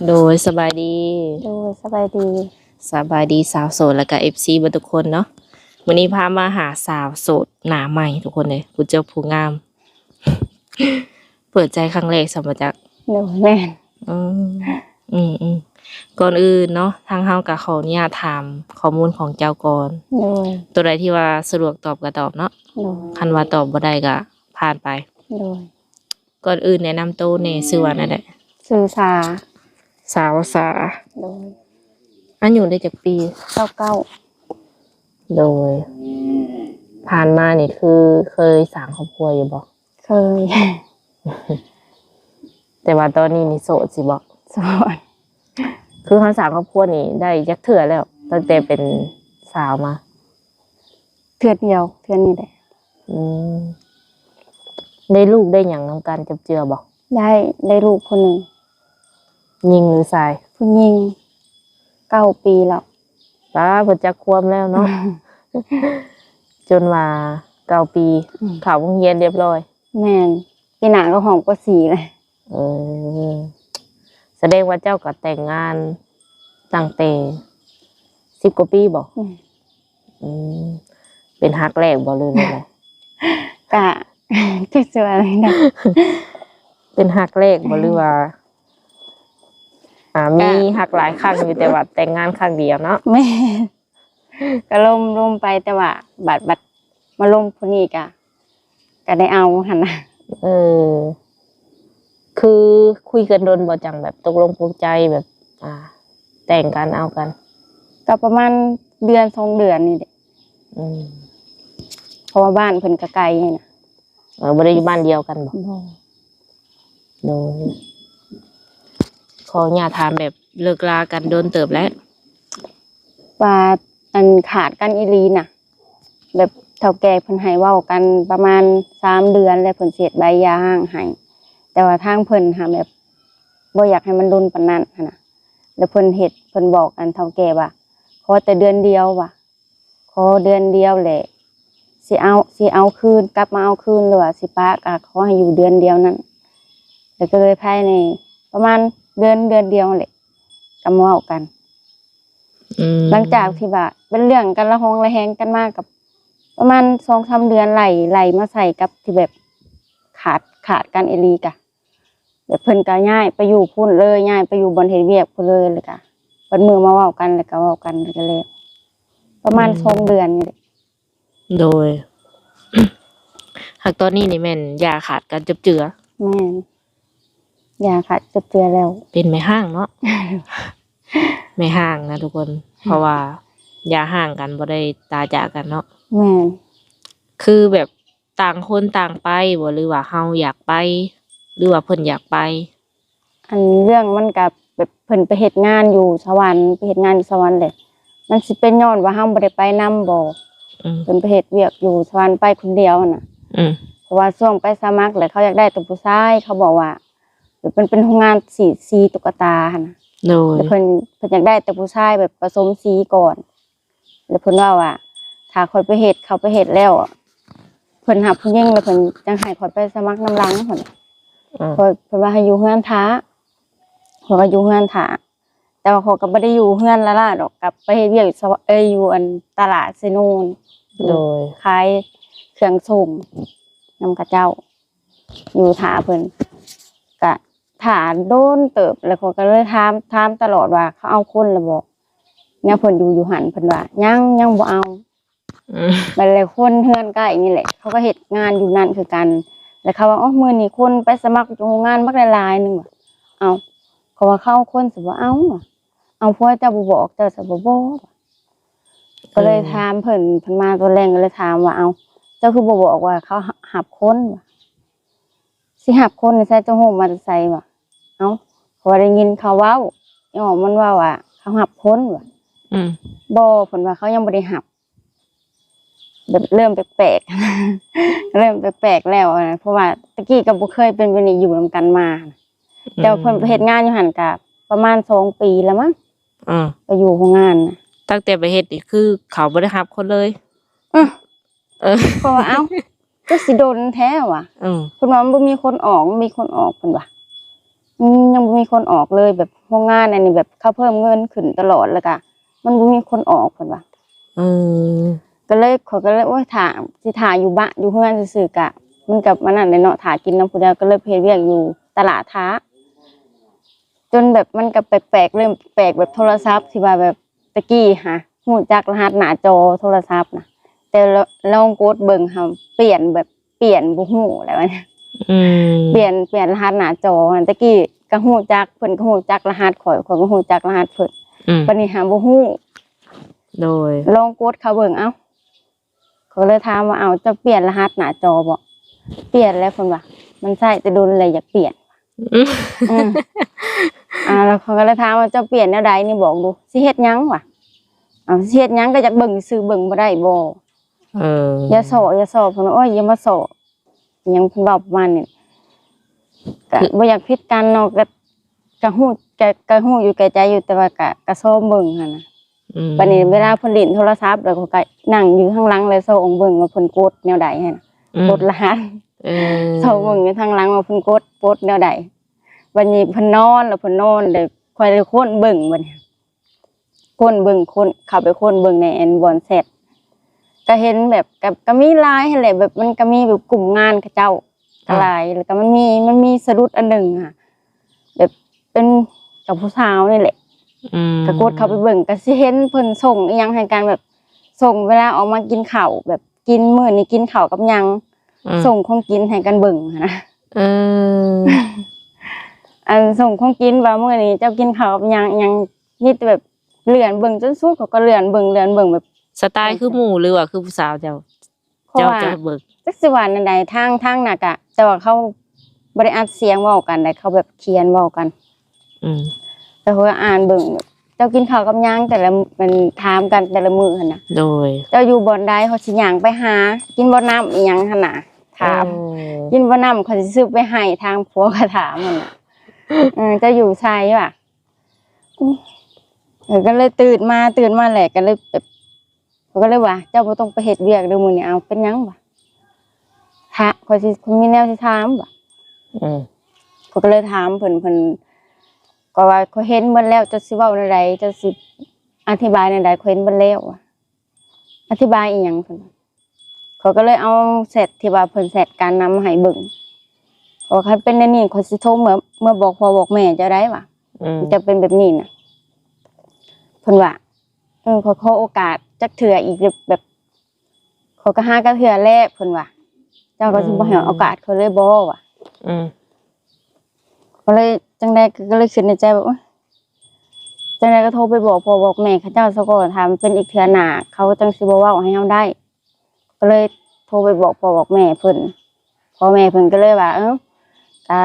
ໂດຍ ສະບາຍດີ. ໂດຍ ສະບາຍດີ. ສະບາຍດີສາວໂສດ ແລ້ວກະເອັຟຊີເບິດທຸກຄົນເນາະ. ມື້ນີ້ພາມາຫາສາວໂສດໜ້າໃໝ່ທຸກຄົນເອີຍ ຜູ້ຈົບຜູ້ງາມ. ເປີດໃຈຄັ້ງແລກຊັ້ນບໍ່ຈັກ? ໂດຍ ແມ່ນ. ອືມ ອືມໆ ກ່ອນອື່ນເນາະ ທາງເຮົາກະຂໍອະນຸຍາດຖາມຂໍ້ມູນຂອງເຈົ້າກ່ອນ. ໂດຍ. ໂຕໃດທີ່ວ່າສະດວກຕອບກະຕອບເນາະ. ໂດຍ. ຄັນວ່າຕອບບໍ່ໄດ້ກະຜ່ານໄປ. ໂດຍ. ກ່ອນອື່ນແນະນຳໂຕແດ່ ຊື່ວ່າແນວໃດ? ຊື່ສາ. ສາວສາ. ໂດຍ. ອາຍຸໄດ້ຈັກປີ? ຊາວເກົ້າ. ໂດຍ. ຜ່ານມານີ້ຄືເຄີຍສ້າງຄອບຄົວຢູ່ບໍ່? ເຄີຍ. ແຕ່ວ່າຕອນນີ້ນີ້ໂສດຊິບໍ? ໂສດ. ຄືເຮົາສ້າງຄອບຄົວນີ້ໄດ້ຈັກເທື່ອແລ້ວ ຕັ້ງແຕ່ເປັນສາວມາ? ເທື່ອດຽວ ເທື່ອນີ້ແຫຼະ. ອືມ ໄດ້ລູກໄດ້ຫຍັງນຳກັນຈັບເຈືອບໍ່? ໄດ້ ໄດ້ລູກຄົນໜຶ່ງ. ຍິງຫຼືຊາຍ? ຜູ້ຍິງ. ເກົ້າປີແລ້ວ. ປ້າ ເພິ່ນຈັກຂວບແລ້ວເນາະ? ຈົນວ່າເກົ້າປີ. ອືມ ເຂົ້າໂຮງຮຽນຮຽບຮ້ອຍ. ແມ່ນ. ປີໜ້າກໍຮອດ ປ.ສີ່ ແລ້ວ. ເອີ ສະແດງວ່າເຈົ້າກໍແຕ່ງງານຕັ້ງແຕ່ສິບກວ່າປີບໍ? ອືມ ອືມ ເປັນຮັກແລກບໍ ຫຼືແນວໃດ? ກະ ຈັກຊິວ່າແນວໃດ ເປັນຮັກແລກບໍ ຫຼືວ່າ ອ່າ ກະ ມີຮັກຫຼາຍຄັ້ງຢູ່ ແຕ່ວ່າແຕ່ງງານຄັ້ງດຽວເນາະ? ແມ່ນ. ກໍລົມ ລົມໄປ ແຕ່ວ່າບາດ ບາດມາລົມຜູ້ນີ້ກະ ກະໄດ້ເອົາຫັ້ນນະ. ເອີ ຄືຄຸຍກັນດົນບໍ່ ຈັ່ງແບບຕົກລົງປົງໃຈແບບ ອ່າ ແຕ່ງກັນເອົາກັນ? ກໍປະມານເດືອນສອງເດືອນນີ້ແຫຼະ. ອືມ ເພາະວ່າບ້ານເພິ່ນກໍໄກນະ. ເອີ ບໍ່ໄດ້ຢູ່ບ້ານດຽວກັນບໍ? ບໍ່. ໂດຍ ຂໍອະນຸຍາດຖາມແບບເລີກລາກັນດົນເຕີບແລ້ວ ວ່າ ອັນຂາດກັນອີ່ຫຼີນະ ແບບເຖົ້າແກ່ເພິ່ນໃຫ້ເວົ້າກັນປະມານສາມເດືອນ ແລ້ວເພິ່ນຊິເຮັດໃບຢ່າຮ້າງໃຫ້ ແຕ່ວ່າທາງເພິ່ນຫາແບບບໍ່ຢາກໃຫ້ມັນດົນປານນັ້ນຫັ້ນນະ ແລ້ວເພິ່ນເຮັດ ເພິ່ນບອກອັນເຖົ້າແກ່ວ່າ ຂໍແຕ່ເດືອນດຽວວ່າ ຂໍເດືອນດຽວແຫຼະ ຊິເອົາ ຊິເອົາຄືນ ກັບມາເອົາຄືນ ຫຼືວ່າຊິປະ ກະຂໍໃຫ້ຢູ່ເດືອນດຽວນັ້ນ ແລ້ວກໍເລີຍພາຍໃນປະມານເດືອນ ເດືອນດຽວຫັ້ນແຫຼະ ກໍມາເວົ້າກັນ. ອືມ ຫຼັງຈາກທີ່ວ່າເປັນເລື່ອງກັນລະຫອງລະແຫງກັນມາ ກໍປະມານສອງສາມເດືອນ ໄລ່ ໄລ່ມາໃສ່ກັບທີ່ແບບຂາດ ຂາດກັນອີ່ຫຼີກະ ແບບເພິ່ນກໍຍ້າຍໄປຢູ່ພຸ້ນເລີຍ ຍ້າຍໄປຢູ່ບ່ອນເຮັດວຽກພຸ້ນເລີຍ ແລ້ວກໍເບິດມື້ມາເວົ້າກັນ ແລ້ວກໍເວົ້າກັນ ແລ້ວກໍແລ້ວ ປະມານ ອືມ ສອງເດືອນນີ້ແຫຼະ. ໂດຍ ຫາກຕອນນີ້ນີ້ແມ່ນຢ່າຂາດກັນຈົບເຈືອ? ແມ່ນ ຢ່າຂາດຈົບເຈືອແລ້ວ. ເປັນແມ່ຮ້າງເນາະ? ແມ່ຮ້າງນະທຸກຄົນ ອືມ ເພາະວ່າຢ່າຮ້າງກັນ ບໍ່ໄດ້ຕາຈາກກັນເນາະ. ແມ່ນ. ຄືແບບ ຕ່າງຄົນຕ່າງໄປບໍ່ ຫຼືວ່າເຮົາຢາກໄປ ຫຼືວ່າເພິ່ນຢາກໄປ? ອັນເລື່ອງມັນກະແບບເພິ່ນໄປເຮັດງານຢູ່ສະຫວັນ ໄປເຮັດງານຢູ່ສະຫວັນແຫຼະ ມັນຊິເປັນຍ້ອນວ່າເຮົາບໍ່ໄດ້ໄປນຳບໍ? ອືມ ເພິ່ນໄປເຮັດວຽກຢູ່ສະຫວັນ ໄປຄົນດຽວຫັ້ນນະ. ອືມ ເພາະວ່າຊ່ວງໄປສະໝັກແຫຼະ ເຂົາຢາກໄດ້ແຕ່ຜູ້ຊາຍ ເຂົາບອກວ່າ ແບບມັນເປັນໂຮງງານສີ ສີຕຸກກະຕາຫັ້ນນະ. ໂດຍ ແລ້ວເພິ່ນ ເພິ່ນຢາກໄດ້ແຕ່ຜູ້ຊາຍແບບປະສົມສີກ່ອນ. ແລ້ວເພິ່ນເວົ້າວ່າ ຖ້າຂ້ອຍໄປເຮັດ ເຂົາໄປເຮັດແລ້ວ ເພິ່ນຮັບຜູ້ຍິງ ແລ້ວເພິ່ນຈັ່ງໃຫ້ຂ້ອຍໄປສະໝັກນຳຫຼັງ ເພິ່ນ ອືມ ຂ້ອຍ ເພິ່ນວ່າໃຫ້ຢູ່ເຮືອນຖ້າ ຂ້ອຍກໍຢູ່ເຮືອນຖ້າ ແຕ່ວ່າຂ້ອຍກໍບໍ່ໄດ້ຢູ່ເຮືອນລ້າໆດອກ ກັບໄປເຮັດວຽກຢູ່ສະ ເອີ ຢູ່ອັນຕະຫຼາດເຊໂນ. ໂດຍ ຂາຍເຄື່ອງໂສມນຳເຂົາເຈົ້າ. ຢູ່ຖ້າເພິ່ນ ກະຖ້າດົນເຕີບ ແລ້ວຂ້ອຍກໍເລີຍຖາມ ຖາມຕະຫຼອດວ່າ ເຂົາເອົາຄົນແລ້ວບໍ່? ແນວເພິ່ນຢູ່ ຢູ່ຫັ້ນ ເພິ່ນວ່າ ຍັງ ຍັງບໍ່ເອົາ. ອືມ ບັດແລ້ວຄົນເຮືອນໃກ້ນີ້ແຫຼະ ເຂົາກໍເຮັດງານຢູ່ນັ້ນຄືກັນ ແລ້ວເຂົາວ່າ ໂອ້ ມື້ນີ້ຄົນໄປສະໝັກຢູ່ໂຮງງານບັກຫຼາຍໆໜຶ່ງວ່າ. ເອົ້າ ເຂົາວ່າ ເຂົາເອົາຄົນ ສະບໍ່ເອົາວ່າ ເອົາ ຜົວເຈົ້າບໍ່ບອກ ເຈົ້າສະບໍ່ບອກ. ກໍເລີຍ ເອີ ຖາມເພິ່ນ ເພິ່ນມາຕອນແລງ ກໍເລີຍຖາມວ່າ ເອົ້າ ເຈົ້າຄືບໍ່ບອກວ່າເຂົາ ຫ- ຮັບຄົນວ່າ? ຊິຮັບຄົນໃນໃສ ເຈົ້າຮູ້ມາແຕ່ໃສວ່າ? ເອົ້າ ເພາະວ່າໄດ້ຍິນເຂົາເວົ້າ ອີ່ຫອມມັນເວົ້າວ່າ ເຂົາຮັບຄົນວ່າ. ອືມ ບໍ່ ເພິ່ນວ່າເຂົາຍັງບໍ່ໄດ້ຮັບ. ແບບເລີ່ມແປກໆ ເລີ່ມແປກໆແລ້ວນະ ເພາະວ່າແຕ່ກີ້ກໍບໍ່ເຄີຍເປັນແບບນີ້ ຢູ່ນຳກັນມາ. ອືມ ແຕ່ວ່າເພິ່ນໄປເຮັດງານຢູ່ຫັ້ນກະປະມານສອງປີແລ້ວມັ້ງ. ອືມ ໄປຢູ່ໂຮງງານນະ. ຕັ້ງແຕ່ໄປເຮັດນີ້ຄືເຂົາບໍ່ໄດ້ຮັບຄົນເລີຍ? ອື ເອີ ເພາະວ່າ ເອົ້າ ຄືຊິດົນແທ້ວ່າ. ອືມ ເພິ່ນວ່າມັນບໍ່ມີຄົນອອກ ມັນມີຄົນອອກ ເພິ່ນວ່າ. ອືມ ຍັງບໍ່ມີຄົນອອກເລີຍ ແບບໂຮງງານອັນນີ້ແບບເຂົາເພີ່ມເງິນຂຶ້ນຕະຫຼອດ ແລ້ວກະມັນບໍ່ມີຄົນອອກ ເພິ່ນວ່າ. ເອີ ກໍເລີຍ ຂ້ອຍກໍເລີຍ ໂອ້ຍ ຖ້າ ຊິຖ້າຢູ່ບ້ານ ຢູ່ເຮືອນຊື່ໆ ກະ ມັນກໍອັນນັ້ນແຫຼະເນາະ ຖ້າກິນນຳຜູ້ດຽວ ກໍເລີຍໄປເຮັດວຽກຢູ່ຕະຫຼາດຖ້າ ຈົນແບບມັນກໍແປກໆ ເລີ່ມແປກແບບໂທລະສັບທີ່ວ່າແບບຕະກີ້ຫາ ຮູ້ຈັກລະຫັດໜ້າຈໍໂທລະສັບນະ ແຕ່ລອງກົດເບິ່ງຫາ ປ່ຽນແບບ ປ່ຽນບໍ່ຮູ້ແລ້ວ ອືມ ປ່ຽນ ປ່ຽນລະຫັດໜ້າຈໍຫັ້ນ. ຕະກີ້ກໍຮູ້ຈັກ ເພິ່ນກໍຮູ້ຈັກລະຫັດຂ້ອຍ ຂ້ອຍກໍຮູ້ຈັກລະຫັດເພິ່ນ ອືມ ບັດນີ້ຫາບໍ່ຮູ້. ໂດຍ ລອງກົດເຂົ້າເບິ່ງ ເອົ້າ ຂ້ອຍກໍເລີຍຖາມວ່າ ເອົ້າ ເຈົ້າປ່ຽນລະຫັດໜ້າຈໍບໍ່? ປ່ຽນແລ້ວ ເພິ່ນວ່າ ມັນໃຊ້ແຕ່ດົນແລ້ວ ຢາກປ່ຽນ. ອືມ ອືມ ອ່າ ແລ້ວຂ້ອຍກໍເລີຍຖາມວ່າ ເຈົ້າປ່ຽນແນວໃດນີ້ ບອກດູ ຊິເຮັດຫຍັງວະ? ເອົ້າ ຊິເຮັດຫຍັງ ກໍຢາກເບິ່ງຊື່ ເບິ່ງບໍ່ໄດ້ບໍ່? ເອີ ຢ່າສໍ້ ຢ່າສໍ້ ເພິ່ນວ່າ ໂອ້ຍ ຢ່າມາສໍ້ ຫຍັງ ເພິ່ນເວົ້າປະມານນີ້ ກໍ ຄື ບໍ່ຢາກຜິດກັນເນາະ ກໍ ກໍຮູ້ ກໍ ກໍຮູ້ຢູ່ແກ່ໃຈຢູ່ ແຕ່ວ່າກໍ ກໍຊອມເບິ່ງຫັ້ນນະ. ອືມ ບັດນີ້ເວລາເພິ່ນຫຼິ້ນໂທລະສັບ ແລ້ວຂ້ອຍກໍນັ່ງຢູ່ທາງຫຼັງ ແລ້ວສ່ອງເບິ່ງວ່າເພິ່ນກົດແນວໃດຫັ້ນນະ ອືມ ກົດລະຫັດ ເອີ ສ່ອງເບິ່ງຢູ່ທາງຫຼັງວ່າເພິ່ນກົດ ກົດແນວໃດ. ບັດນີ້ເພິ່ນນອນ ແລ້ວເພິ່ນນອນ ແລ້ວຂ້ອຍເລີຍຄົ້ນເບິ່ງ ບັດນີ້ ຄົ້ນເບິ່ງ ຄົ້ນ ເຂົ້າໄປຄົ້ນເບິ່ງໃນອັນບ່ອນແຊັດ ກໍເຫັນແບບ ກໍ ກໍມີຫຼາຍຫັ້ນແຫຼະ ແບບມັນກໍມີແບບກຸ່ມງານເຂົາເຈົ້າ ອ່າ ກໍຫຼາຍ ແລ້ວກໍມັນມີ ມັນມີສະດຸດອັນໜຶ່ງຫະ ແບບເປັນກັບຜູ້ສາວນີ້ແຫຼະ ອືມ ກໍກົດເຂົ້າໄປເບິ່ງ ກໍຊິເຫັນເພິ່ນສົ່ງອີ່ຫຍັງໃຫ້ກັນ ແບບສົ່ງເວລາອອກມາກິນເຂົ້າ ແບບກິນ ມື້ນີ້ກິນເຂົ້າກັບຫຍັງ ອືມ ສົ່ງຂອງກິນໃຫ້ກັນເບິ່ງຫັ້ນນະ. ເອີ ອັນສົ່ງຂອງກິນວ່າ ມື້ນີ້ເຈົ້າກິນເຂົ້າກັບຫຍັງ ອີ່ຫຍັງ ມີແຕ່ແບບເລື່ອນເບິ່ງຈົນສຸດ ເຂົາກໍເລື່ອນເບິ່ງ ເລື່ອນເບິ່ງແບບ ສະໄຕລ໌ຄືໝູ່ ຫຼືວ່າຄືຜູ້ສາວເຈົ້າ? ເພາະວ່າ ເຈົ້າ ເຈົ້າເບິ່ງ ຈັກຊິວ່າແນວໃດ ທາງ ທາງນັ້ນກະ ແຕ່ວ່າເຂົາບໍ່ໄດ້ອັດສຽງເວົ້າກັນໃດ ເຂົາແບບຂຽນເວົ້າກັນ ອືມ ແຕ່ຂ້ອຍອ່ານເບິ່ງ ເຈົ້າກິນເຂົ້າກັບຫຍັງ ແຕ່ລະ ແມ່ນຖາມກັນແຕ່ລະມື້ຫັ້ນນະ ໂດຍ ເຈົ້າຢູ່ບ່ອນໃດ ຂ້ອຍຊິຍ່າງໄປຫາ ກິນບໍ່ນ້ຳອີ່ຫຍັງຫັ້ນນະ ຖາມ ເອີ ກິນບໍ່ນ້ຳ ຂ້ອຍຊິຊື້ໄປໃຫ້ ທາງຜົວກໍຖາມຫັ້ນນະ ເອີ ເຈົ້າຢູ່ໃສວະ ອືມ ເອີ ກໍເລີຍຕື່ນມາ ຕື່ນມາແຫຼະ ກໍເລີຍແບບ ຂ້ອຍກໍເລີຍວ່າ ເຈົ້າບໍ່ຕ້ອງໄປເຮັດວຽກເດີມື້ນີ້ ເອົ້າ ເປັນຫຍັງວະ ຖ້າ ຂ້ອຍຊິ ຂ້ອຍມີແນວຊິຖາມວະ ອືມ ຂ້ອຍກໍເລີຍຖາມເພິ່ນ ເພິ່ນກໍວ່າ ຂ້ອຍເຫັນເບິດແລ້ວ ເຈົ້າຊິເວົ້າແນວໃດ ເຈົ້າຊິອະທິບາຍແນວໃດ ຂ້ອຍເຫັນເບິດແລ້ວວະ ອະທິບາຍອີ່ຫຍັງ ເພິ່ນ ຂ້ອຍກໍເລີຍເອົາແຊັດທີ່ວ່າເພິ່ນແຊັດກັນນຳມາໃຫ້ເບິ່ງ ເພາະວ່າຄັນເປັນແນວນີ້ ຂ້ອຍຊິໂທເມືອ ເມືອບອກພໍ່ບອກແມ່ເຈົ້າໄດ໋ວ່າ ອືມ ເຈົ້າເປັນແບບນີ້ນະ ເພິ່ນວ່າ ເອີ ຂໍ ຂໍໂອກາດຈັກເທື່ອອີກ ແບບ ເຂົາກໍຫາກັນເທື່ອແລກ ເພິ່ນວ່າ ເຈົ້າກໍຊິບໍ່ໃຫ້ ອືມ ໂອກາດເຂົາເລີຍບໍ່ວ່າ ອືມ ກໍເລີຍ ຈັ່ງໃດກໍເລີຍຄິດໃນໃຈວ່າ ໂອ້ຍ ຈັ່ງໃດກໍໂທໄປບອກພໍ່ບອກແມ່ເຂົາເຈົ້າຊະກ່ອນ ຖ້າມັນເປັນອີກເທື່ອໜ້າ ເຂົາຈັ່ງຊິບໍ່ເວົ້າໃຫ້ເຮົາໄດ້ ກໍເລີຍໂທໄປບອກພໍ່ບອກແມ່ເພິ່ນ ພໍ່ແມ່ເພິ່ນກໍເລີຍວ່າ ເອີ ກະ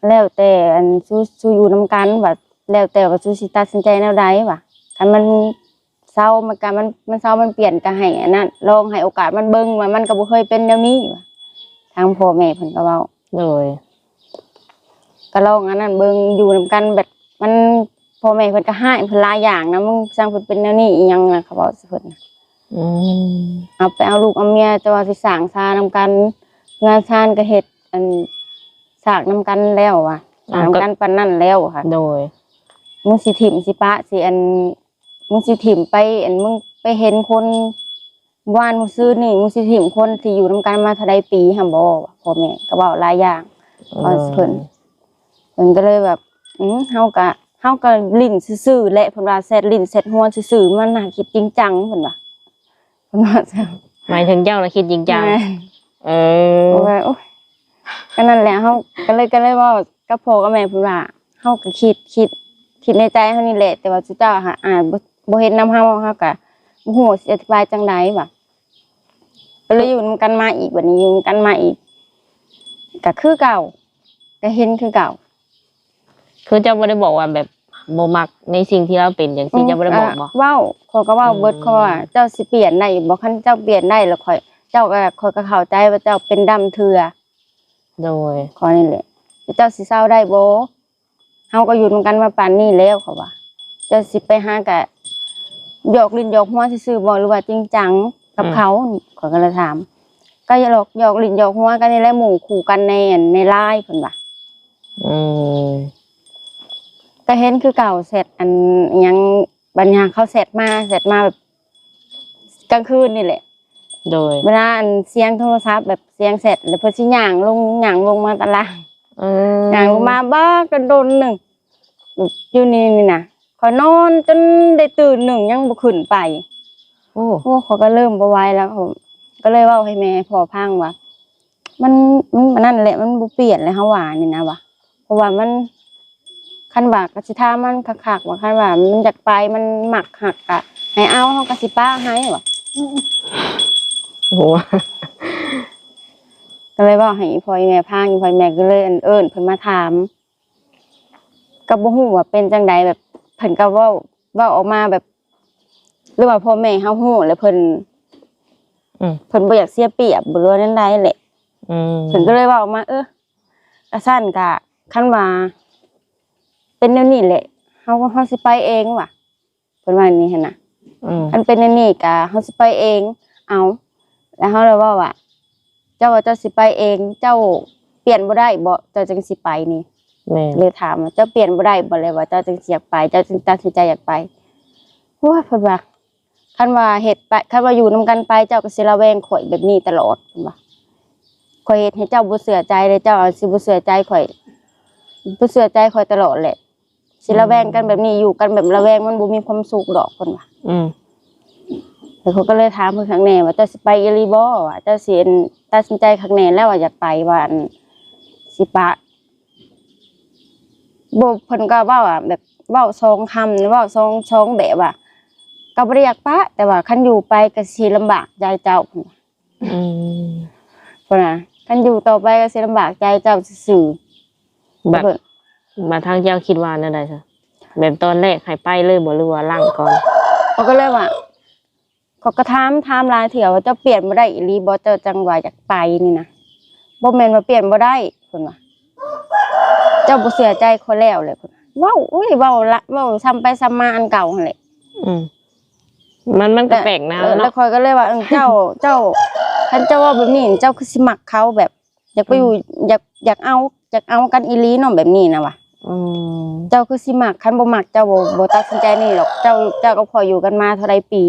ແລ້ວແຕ່ອັນ ຊູ ຊູຢູ່ນຳກັນວ່າ ແລ້ວແຕ່ວ່າຊູຊິຕັດສິນໃຈແນວໃດວ່າ ຄັນມັນເຊົາ ມັນກະ ມັນ ມັນເຊົາ ມັນປ່ຽນ ກະໃຫ້ອັນນັ້ນ ລອງໃຫ້ໂອກາດມັນເບິ່ງວ່າ ມັນກໍບໍ່ເຄີຍເປັນແນວນີ້ວ່າ ທາງພໍ່ແມ່ເພິ່ນກໍເວົ້າ ໂດຍ ກໍລອງອັນນັ້ນເບິ່ງ ຢູ່ນຳກັນແບບ ມັນ ພໍ່ແມ່ເພິ່ນກໍຮ້າຍ ເພິ່ນຫຼາຍຢ່າງນະ ມຶງຊ່າງເພິ່ນເປັນແນວນີ້ອີ່ຫຍັງນະ ເຂົາເວົ້າໃສ່ເພິ່ນນະ ອືມ ເອົາໄປເອົາລູກເອົາເມຍ ແຕ່ວ່າຊິສ້າງຊານຳກັນ ເຮືອນຊານກໍເຮັດ ອັນ ສ້າງນຳກັນແລ້ວວ່າ ສ້າງນຳກັນປານນັ້ນແລ້ວວ່າ ໂດຍ ມຶງຊິຖິ້ມຊິປະ ຊິອັນ ມຶງຊິຖິ້ມໄປ ອັນ ມຶງໄປເຫັນຄົນວານມື້ຊືນນີ້ ມຶງຊິຖິ້ມຄົນທີ່ຢູ່ນຳກັນມາເທົ່າໃດປີຫັ້ນບໍ່ ພໍ່ແມ່ກໍເວົ້າຫຼາຍຢ່າງ ເອີ ເວົ້າໃສ່ເພິ່ນ ເພິ່ນກໍເລີຍແບບ ອືມ ເຮົາກໍ ເຮົາກໍຫຼິ້ນຊື່ໆແຫຼະ ເພິ່ນວ່າ ແຊັດຫຼິ້ນແຊັດຫົວຊື່ໆ ມັນໜ້າຄິດຈິງຈັງ ເພິ່ນວ່າ ເພິ່ນວ່າ ໝາຍເຖິງເຈົ້ານະຄິດຈິງຈັງ ແມ່ນ ເອີ ເພາະວ່າ ໂອ້ຍ ກໍນັ້ນແຫຼະ ເຮົາກໍເລີຍ ກໍເລີຍເວົ້າກັບພໍ່ກັບແມ່ເພິ່ນວ່າ ເຮົາກໍຄິດ ຄິດ ຄິດໃນໃຈເຮົານີ້ແຫຼະ ແຕ່ວ່າຊຸມເຈົ້າຫາ ອ່າ ບໍ່ ບໍ່ເຮັດນຳເຮົາ ເຮົາກໍບໍ່ຮູ້ວ່າຊິອະທິບາຍຈັ່ງໃດວ່າ ກໍເລີຍຢູ່ນຳກັນມາອີກ ບັດນີ້ຢູ່ນຳກັນມາອີກ ກໍຄືເກົ່າ ກໍເຫັນຄືເກົ່າ. ຄືເຈົ້າບໍ່ໄດ້ບອກວ່າແບບບໍ່ມັກໃນສິ່ງທີ່ລາວເປັນຈັ່ງຊີ້ ອືມ ເຈົ້າບໍ່ໄດ້ບອກບໍ່? ເວົ້າ ຂ້ອຍກໍເວົ້າເບິດ ອືມ ຂ້ອຍວ່າ ເຈົ້າຊິປ່ຽນໄດ້ຢູ່ບໍ່? ຄັນເຈົ້າປ່ຽນໄດ້ແລ້ວຂ້ອຍ ເຈົ້າກໍ ຂ້ອຍກໍເຂົ້າໃຈວ່າເຈົ້າເປັນດຳເທື່ອ ໂດຍ ຂ້ອຍນີ້ແຫຼະ ເຈົ້າຊິເຊົາໄດ້ບໍ່? ເຮົາກໍຢູ່ນຳກັນມາປານນີ້ແລ້ວ ເຂົາວ່າ ເຈົ້າຊິໄປຫາກະຫຍອກຫຼິ້ນຫຍອກຫົວຊື່ໆບໍ່ ຫຼືວ່າຈິງຈັງກັບເຂົາ? ອືມ ຂ້ອຍກໍເລີຍຖາມ ກໍຫຍອກ ຫຍອກຫຼິ້ນຫຍອກຫົວກັນນີ້ແຫຼະ ໝູ່ຄູ່ກັນໃນ ໃນລາຍ ເພິ່ນວ່າ ອືມ ກໍເຫັນຄືເກົ່າ ແຊັດອັນຫຍັງ ບັນຫາເຂົາແຊັດມາ ແຊັດມາແບບກາງຄືນນີ້ແຫຼະ. ໂດຍ ເວລາອັນສຽງໂທລະສັບ ແບບສຽງແຊັດ ແລ້ວເພິ່ນຊິຍ່າງລົງ ຍ່າງລົງມາຕະລາງ ເອີ ຍ່າງລົງມາບັກດົນໆໜຶ່ງ ຢູ່ນີ້ນີ້ນະ ຂ້ອຍນອນຈົນໄດ້ຕື່ນໜຶ່ງຍັງບໍ່ຂຶ້ນໄປ. ໂອ້ ໂອ້ ຂ້ອຍກໍເລີ່ມບໍ່ໄຫວແລ້ວ ກໍເລີຍເວົ້າໃຫ້ແມ່ພໍ່ຟັງວ່າ ມັນ ມັນ ມັນນັ້ນແຫຼະ ມັນບໍ່ປ່ຽນແຫຼະ ເຮົາວ່ານີ້ນະວ່າ ເພາະວ່າມັນ ຄັນວ່າກໍຊິຖາມມັນຄັກໆວ່າ ຄັນວ່າມັນຢາກໄປ ມັນມັກຮັກ ກະໃຫ້ເອົາ ເຮົາກໍຊິປະໃຫ້ວ່າ. ໂອ້ ກໍເລີຍເວົ້າໃຫ້ອີ່ພໍ່ອີ່ແມ່ຟັງ ອີ່ພໍ່ອີ່ແມ່ກໍເລີຍ ອັນ ເອີ້ນເພິ່ນມາຖາມ ກໍບໍ່ຮູ້ວ່າເປັນຈັ່ງໃດ ແບບເພິ່ນກໍເວົ້າ ເວົ້າອອກມາແບບ ຫຼືວ່າພໍ່ແມ່ເຮົາຮູ້ແລ້ວເພິ່ນ ອືມ ເພິ່ນບໍ່ຢາກເສຍປຽບ ຫຼືວ່າແນວໃດແຫຼະ. ອືມ ເພິ່ນກໍເລີຍເວົ້າອອກມາ ເອີ ກະຊັ້ນກະ ຄັນວ່າເປັນແນວນີ້ແຫຼະ ເຮົາ ເຮົາຊິໄປເອງວ່າ ເພິ່ນວ່າແນວນີ້ຫັ້ນນະ. ອືມ ຄັນເປັນແນວນີ້ກະເຮົາຊິໄປເອງ ເອົາ ແລ້ວເຮົາລະເວົ້າວ່າ ເຈົ້າວ່າເຈົ້າຊິໄປເອງ ເຈົ້າປ່ຽນບໍ່ໄດ້ບໍ ເຈົ້າຈຶ່ງຊິໄປນີ້? ແມ່ນ ເລີຍຖາມວ່າ ເຈົ້າປ່ຽນບໍ່ໄດ້ບໍ ແລ້ວວ່າເຈົ້າຈຶ່ງຊິຢາກໄປ ເຈົ້າຈຶ່ງຕັດສິນໃຈຢາກໄປ? ໂອ້ຍ ເພິ່ນວ່າ ຄັນວ່າເຮັດໄປ ຄັນວ່າຢູ່ນຳກັນໄປ ເຈົ້າກໍຊິລະແວງຂ້ອຍແບບນີ້ຕະຫຼອດ ເພິ່ນວ່າ. ຂ້ອຍເຮັດໃຫ້ເຈົ້າບໍ່ເຊື່ອໃຈເດ້ ເຈົ້າອາດຊິບໍ່ເຊື່ອໃຈຂ້ອຍ ບໍ່ເຊື່ອໃຈຂ້ອຍຕະຫຼອດແຫຼະ ຊິລະແວງກັນແບບນີ້ ຢູ່ກັນແບບລະແວງ ມັນບໍ່ມີຄວາມສຸກດອກ ເພິ່ນວ່າ. ອືມ ແລ້ວຂ້ອຍກໍເລີຍຖາມເພິ່ນຄັກແນ່ວ່າ ເຈົ້າຊິໄປອີ່ຫຼີບໍ ວ່າ ເຈົ້າຊິ ອັນ ຕັດສິນໃຈຄັກແນ່ແລ້ວວ່າຢາກໄປ ວ່າ ອັນ ຊິປະ ບໍ່ ເພິ່ນກໍເວົ້າວ່າ ແບບເວົ້າສອງຄຳ ເວົ້າສອງ ສອງແບບວ່າ ກໍບໍ່ໄດ້ຢາກປະ ແຕ່ວ່າຄັນຢູ່ໄປກໍຊິລຳບາກໃຈເຈົ້າ ເພິ່ນວ່າ. ອືມ ເພິ່ນວ່າ ຄັນຢູ່ຕໍ່ໄປກໍຊິລຳບາກໃຈເຈົ້າຊື່ໆ. ບັດ ເພິ່ນ ບັດທາງເຈົ້າຄິດວ່າແນວໃດຊະ? ແບບຕອນແລກໃຫ້ໄປເລີຍບໍ ຫຼືວ່າຫຼັງກ່ອນ? ເຂົາກໍເລີຍວ່າ ເຂົາກໍຖາມ ຖາມຫຼາຍເທື່ອວ່າ ເຈົ້າປ່ຽນບໍ່ໄດ້ອີ່ຫຼີບໍ ເຈົ້າຈັ່ງວ່າຢາກໄປນີ້ນະ? ບໍ່ແມ່ນວ່າປ່ຽນບໍ່ໄດ້ ເພິ່ນວ່າ ເຈົ້າບໍ່ເຊື່ອໃຈຂ້ອຍແລ້ວແຫຼະ ເພິ່ນເວົ້າ ອຸ້ຍ ເວົ້າລະ ເວົ້າຊ້ຳໄປຊ້ຳມາອັນເກົ່າຫັ້ນແຫຼະ. ອືມ ມັນ ມັນກໍແປກນາ ເອີ ເນາະ ແລ້ວຂ້ອຍກໍເລີຍວ່າ ເອີ ເຈົ້າ ເຈົ້າ ຄັນເຈົ້າເວົ້າແບບນີ້ ເຈົ້າຄືຊິມັກເຂົາ ແບບຢາກໄປຢູ່ ອືມ ຢາກ ຢາກເອົາ ຢາກເອົາກັນອີ່ຫຼີເນາະ ແບບນີ້ນະວ່າ. ອືມ ເຈົ້າຄືຊິມັກ ຄັນບໍ່ມັກເຈົ້າບໍ່ ບໍ່ຕັດສິນໃຈນີ້ດອກ ເຈົ້າ ເຈົ້າກັບຂ້ອຍຢູ່ກັນມາເທົ່າໃດປີ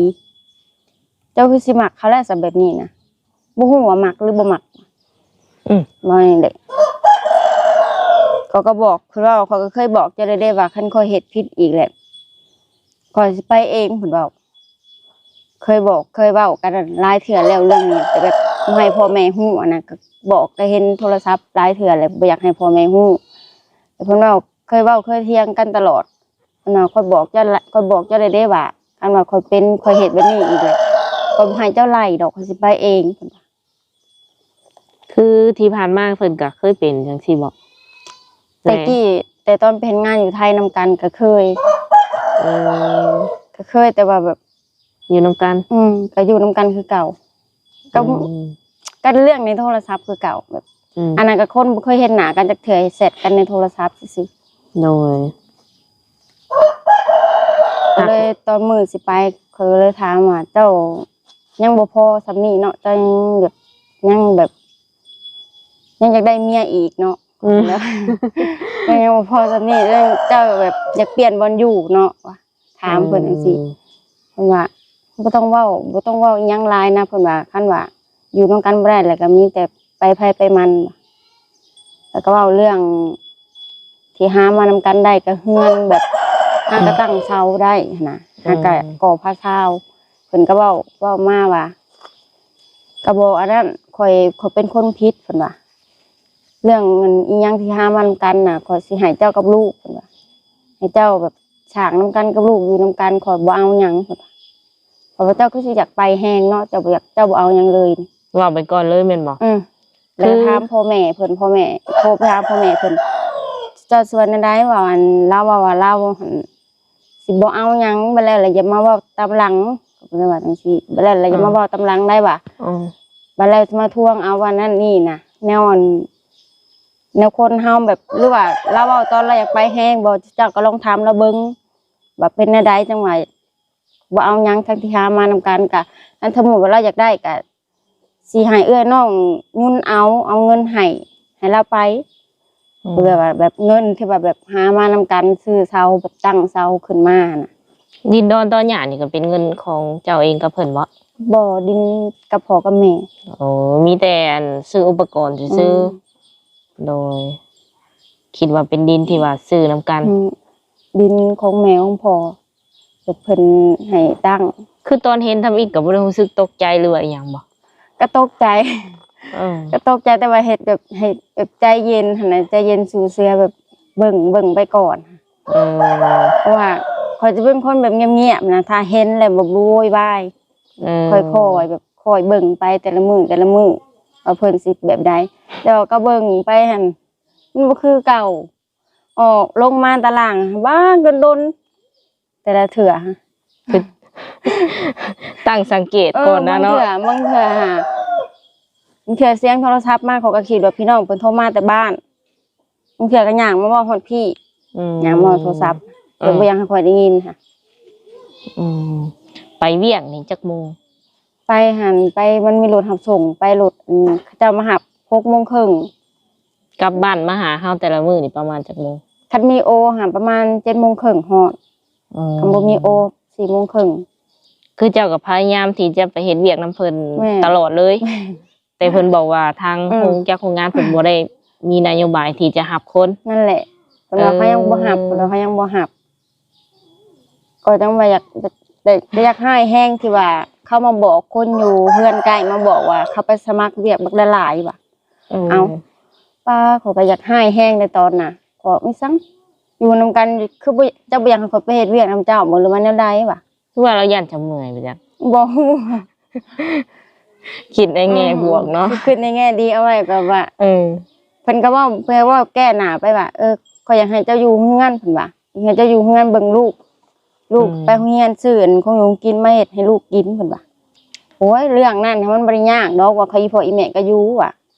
ເຈົ້າຄືຊິມັກເຂົາແລ້ວຊະ ແບບນີ້ນະ ບໍ່ຮູ້ວ່າມັກຫຼືບໍ່ມັກ. ອືມ ວ່າຈັ່ງໃດ ຂ້ອຍກໍບອກ ຄືວ່າຂ້ອຍກໍເຄີຍບອກເຈົ້າແລ້ວເດ້ວ່າ ຄັນຂ້ອຍເຮັດຜິດອີກແຫຼະ ຂ້ອຍຊິໄປເອງ ເພິ່ນເວົ້າ. ເຄີຍບອກ ເຄີຍເວົ້າກັນຫຼາຍເທື່ອແລ້ວເລື່ອງນີ້ ແຕ່ແບບບໍ່ໃຫ້ພໍ່ແມ່ຮູ້ຫັ້ນນະ ກໍບອກ ກໍເຫັນໂທລະສັບຫຼາຍເທື່ອແລ້ວ ບໍ່ຢາກໃຫ້ພໍ່ແມ່ຮູ້. ແຕ່ເພິ່ນເວົ້າ ເຄີຍເວົ້າເຄີຍຖຽງກັນຕະຫຼອດ ເພິ່ນວ່າ ຂ້ອຍບອກເຈົ້າ ຂ້ອຍບອກເຈົ້າແລ້ວເດ້ວ່າ ຄັນວ່າຂ້ອຍເປັນ ຂ້ອຍເຮັດແບບນີ້ອີກແລ້ວ ຂ້ອຍບໍ່ໃຫ້ເຈົ້າໄລ່ດອກ ຂ້ອຍຊິໄປເອງ ເພິ່ນວ່າ. ຄືທີ່ຜ່ານມາເພິ່ນກໍເຄີຍເປັນຈັ່ງຊີ້ບໍ? ແຕ່ກີ້ ແຕ່ຕອນໄປເຮັດງານຢູ່ໄທນຳກັນກໍເຄີຍ. ເອີ ກໍເຄີຍ ແຕ່ວ່າແບບຢູ່ນຳກັນ. ອືມ ກໍຢູ່ນຳກັນຄືເກົ່າ ກໍ ອືມ ກັນເລື່ອງໃນໂທລະສັບຄືເກົ່າ ແບບ ອືມ ອັນນັ້ນກໍຄົນບໍ່ເຄີຍເຫັນໜ້າກັນຈັກເທື່ອ ແຊັດກັນໃນໂທລະສັບຊື່ໆ. ໂດຍ ກໍເລີຍຕອນມື້ຊິໄປ ຂ້ອຍກໍເລີຍຖາມວ່າ ເຈົ້າຍັງບໍ່ພໍສ່ຳນີ້ເນາະ ເຈົ້າຍັງແບບ ຍັງແບບ ຍັງຢາກໄດ້ເມຍອີກເນາະ. ອືມ ແລ້ວ ຍັງບໍ່ພໍສ່ຳນີ້ ເຈົ້າແບບຢາກປ່ຽນບ່ອນຢູ່ເນາະ ວ່າ ຖາມເພິ່ນຈັ່ງຊີ້. ອືມ ເພິ່ນວ່າ ບໍ່ຕ້ອງເວົ້າ ບໍ່ຕ້ອງເວົ້າອີ່ຫຍັງຫຼາຍນະ ເພິ່ນວ່າ ຄັນວ່າຢູ່ນຳກັນບໍ່ໄດ້ ແລ້ວກໍມີແຕ່ໄປໃຜໄປມັນ. ແລ້ວກໍເວົ້າເລື່ອງທີ່ຫາມານຳກັນໄດ້ ກໍເຮືອນແບບ ຫາກໍ ອືມ ຕັ້ງເສົາໄດ້ຫັ້ນນະ ຫາກໍ ອືມ ກໍ່ພາຊາວ. ເພິ່ນກໍເວົ້າ ເວົ້າມາວ່າ ກໍບໍ່ອັນນັ້ນ ຂ້ອຍ ຂ້ອຍເປັນຄົນຜິດ ເພິ່ນວ່າ. ເລື່ອງອັນອີ່ຫຍັງທີ່ຫາມານຳກັນນະ ຂ້ອຍຊິໃຫ້ເຈົ້າກັບລູກ ເພິ່ນວ່າ ໃຫ້ເຈົ້າແບບສ້າງນຳກັນກັບລູກ ຢູ່ນຳກັນ ຂ້ອຍບໍ່ເອົາຫຍັງ ເພິ່ນວ່າ. ຂ້ອຍວ່າ ເຈົ້າຄືຊິຢາກໄປແຮງເນາະ ເຈົ້າບໍ່ຢາກ ເຈົ້າບໍ່ເອົາຫຍັງເລີຍ. ເວົ້າໄປກ່ອນເລີຍແມ່ນບໍ່? ອືມ ແລ້ວ ຄື ຖາມພໍ່ແມ່ເພິ່ນ ພໍ່ແມ່ ໂທໄປຫາພໍ່ແມ່ເພິ່ນ ເຈົ້າຊິວ່າແນວໃດ? ວ່າ ອັນ ລາວເວົ້າວ່າລາວ ອັນ ຊິບໍ່ເອົາຫຍັງ ບັດແລ້ວລະຢ່າມາເວົ້າຕາມຫຼັງ ເພິ່ນວ່າຈັ່ງຊີ້. ບັດແລ້ວລະຢ່າມາເວົ້າຕາມຫຼັງໄດ້ວ່າ ອືມ ບັດແລ້ວຊິມາທວງເອົາວ່ານັ້ນນີ້ນະ ແນວ ອັນ ແນວຄົນເຮົາແບບ ຫຼືວ່າລາວເວົ້າຕອນລາວຢາກໄປແຮງບໍ່? ເຈົ້າກໍລອງຖາມລາວເບິ່ງວ່າເປັນແນວໃດ ຈັ່ງວ່າບໍ່ເອົາຫຍັງ ທັງທີ່ຫາມານຳກັນ. ກະ ອັນ ສົມມຸດວ່າລາວຢາກໄດ້ ກະ ຊິໃຫ້ເອື້ອຍນ້ອງຍຸນເອົາ ເອົາເງິນໃຫ້ ໃຫ້ລາວໄປ. ອືມ ເພື່ອວ່າແບບເງິນທີ່ວ່າແບບຫາມານຳກັນ ຊື້ເສົາ ແບບຕັ້ງເສົາຂຶ້ນມານະ. ດິນດອນຕອນຫຍ້ານີ້ກໍເປັນເງິນຂອງເຈົ້າເອງກັບເພິ່ນບໍ່? ບໍ່ ດິນກັບພໍ່ກັບແມ່. ໂອ້ ມີແຕ່ອັນຊື້ອຸປະກອນຊື່ໆ. ອືມ ໂດຍ ຄິດວ່າເປັນດິນທີ່ວ່າຊື້ນຳກັນ. ອືມ ດິນຂອງແມ່ຂອງພໍ່ ແບບເພິ່ນໃຫ້ຕັ້ງ. ຄືຕອນເຫັນທຳອິດກໍບໍ່ໄດ້ຮູ້ສຶກຕົກໃຈ ຫຼືວ່າອີ່ຫຍັງບໍ່? ກໍຕົກໃຈ ເອີ ກໍຕົກໃຈ ແຕ່ວ່າເຮັດແບບໃຫ້ແບບໃຈເຢັນຫັ້ນນະ ໃຈເຢັນສູ້ເສືອ ແບບເບິ່ງ ເບິ່ງໄປກ່ອນ. ເອີ ເພາະວ່າຂ້ອຍຈະເປັນຄົນແບບງຽບໆນະ ຖ້າເຫັນແລ້ວແບບບໍ່ໂວຍວາຍ. ເອີ ຄ່ອຍໆ ແບບຄ່ອຍເບິ່ງໄປແຕ່ລະມື້ ແຕ່ລະມື້ ວ່າເພິ່ນຊິແບບໃດ. ແຕ່ວ່າກໍເບິ່ງໄປຫັ້ນ ມັນບໍ່ຄືເກົ່າ. ອອກລົງມາຕາລ່າງບາງດົນໆ ແຕ່ລະເທື່ອ ຕັ້ງສັງເກດ ເອີ ກ່ອນນະເນາະ. ບາງເທື່ອ ບາງເທື່ອຫາ ບາງເທື່ອສຽງໂທລະສັບມາ ເຂົາກໍຄິດວ່າພີ່ນ້ອງເພິ່ນໂທມາແຕ່ບ້ານ. ບາງເທື່ອກໍຍ່າງມາເວົ້າຮອດພີ້ ອືມ ຍ່າງມາເວົ້າໂທລະສັບ ເອີ ເພິ່ນບໍ່ຢາກໃຫ້ຂ້ອຍໄດ້ຍິນຫັ້ນ. ອືມ ໄປວຽກນີ້ຈັກໂມງ? ໄປຫັ້ນ ໄປ ມັນມີລົດຮັບສົ່ງ ໄປລົດ ເຂົາເຈົ້າມາຮັບຫົກໂມງເຄິ່ງ. ກັບບ້ານມາຫາເຮົາແຕ່ລະມື້ນີ້ປະມານຈັກໂມງ? ຄັນມີໂອຫັ້ນປະມານເຈັດໂມງເຄິ່ງຮອດ. ອືມ ຄັນບໍ່ມີໂອສີ່ໂມງເຄິ່ງ. ຄືເຈົ້າກໍພະຍາຍາມທີ່ຈະໄປເຮັດວຽກນຳເພິ່ນ ແມ່ນ ຕະຫຼອດເລີຍ. ແມ່ນ ແຕ່ເພິ່ນບອກວ່າທາງ ອືມ ໂຮງຈັກໂຮງງານເພິ່ນບໍ່ໄດ້ມີນະໂຍບາຍທີ່ຈະຮັບຄົນ. ນັ້ນແຫຼະ ເພິ່ນວ່າ ເອີ ເຂົາຍັງບໍ່ຮັບ ເພິ່ນວ່າເຂົາຍັງບໍ່ຮັບ. ກໍຈັ່ງວ່າຢາກ ຢາກ ຢາກຮ້າຍແຮງທີ່ວ່າເຂົາມາບອກຄົນຢູ່ເຮືອນໃກ້ມາບອກວ່າເຂົາໄປສະໝັກວຽກບັກຫຼາຍໆວ່າ. ເອີ ເອົ້າ ປ້າ ຂ້ອຍກໍຢາກຮ້າຍແຮງໃນຕອນນະ ກໍມີສັງຢູ່ນຳກັນ ຄືບໍ່ ເຈົ້າບໍ່ຢາກໃຫ້ຂ້ອຍໄປເຮັດວຽກນຳເຈົ້າບໍ່ ຫຼືວ່າແນວໃດວ່າ. ຄືວ່າລາວຢ້ານເຈົ້າເມື່ອຍໄປຈັກ ບໍ່ຮູ້ ຄິດໃນແງ່ ອືມ ບວກເນາະ ຄິດໃນແງ່ດີ ເອົາໄວ້ແບບວ່າ ເອີ ເພິ່ນກໍເວົ້າ ເພິ່ນເວົ້າແກ້ໜ້າໄປວ່າ ເອີ ຂ້ອຍຢາກໃຫ້ເຈົ້າຢູ່ເຮືອນ ເພິ່ນວ່າ ໃຫ້ເຈົ້າຢູ່ເຮືອນເບິ່ງລູກ ລູກ ອືມ ໄປໂຮງຮຽນ ຊື້ອັນຂອງຢູ່ຂອງກິນມາເຮັດໃຫ້ລູກກິນ ເພິ່ນວ່າ. ໂອ້ຍ ເລື່ອງນັ້ນມັນບໍ່ໄດ້ຍາກດອກ ວ່າຂ້ອຍ ອີພໍ່ອີແມ່ກໍຢູ່ວ່າ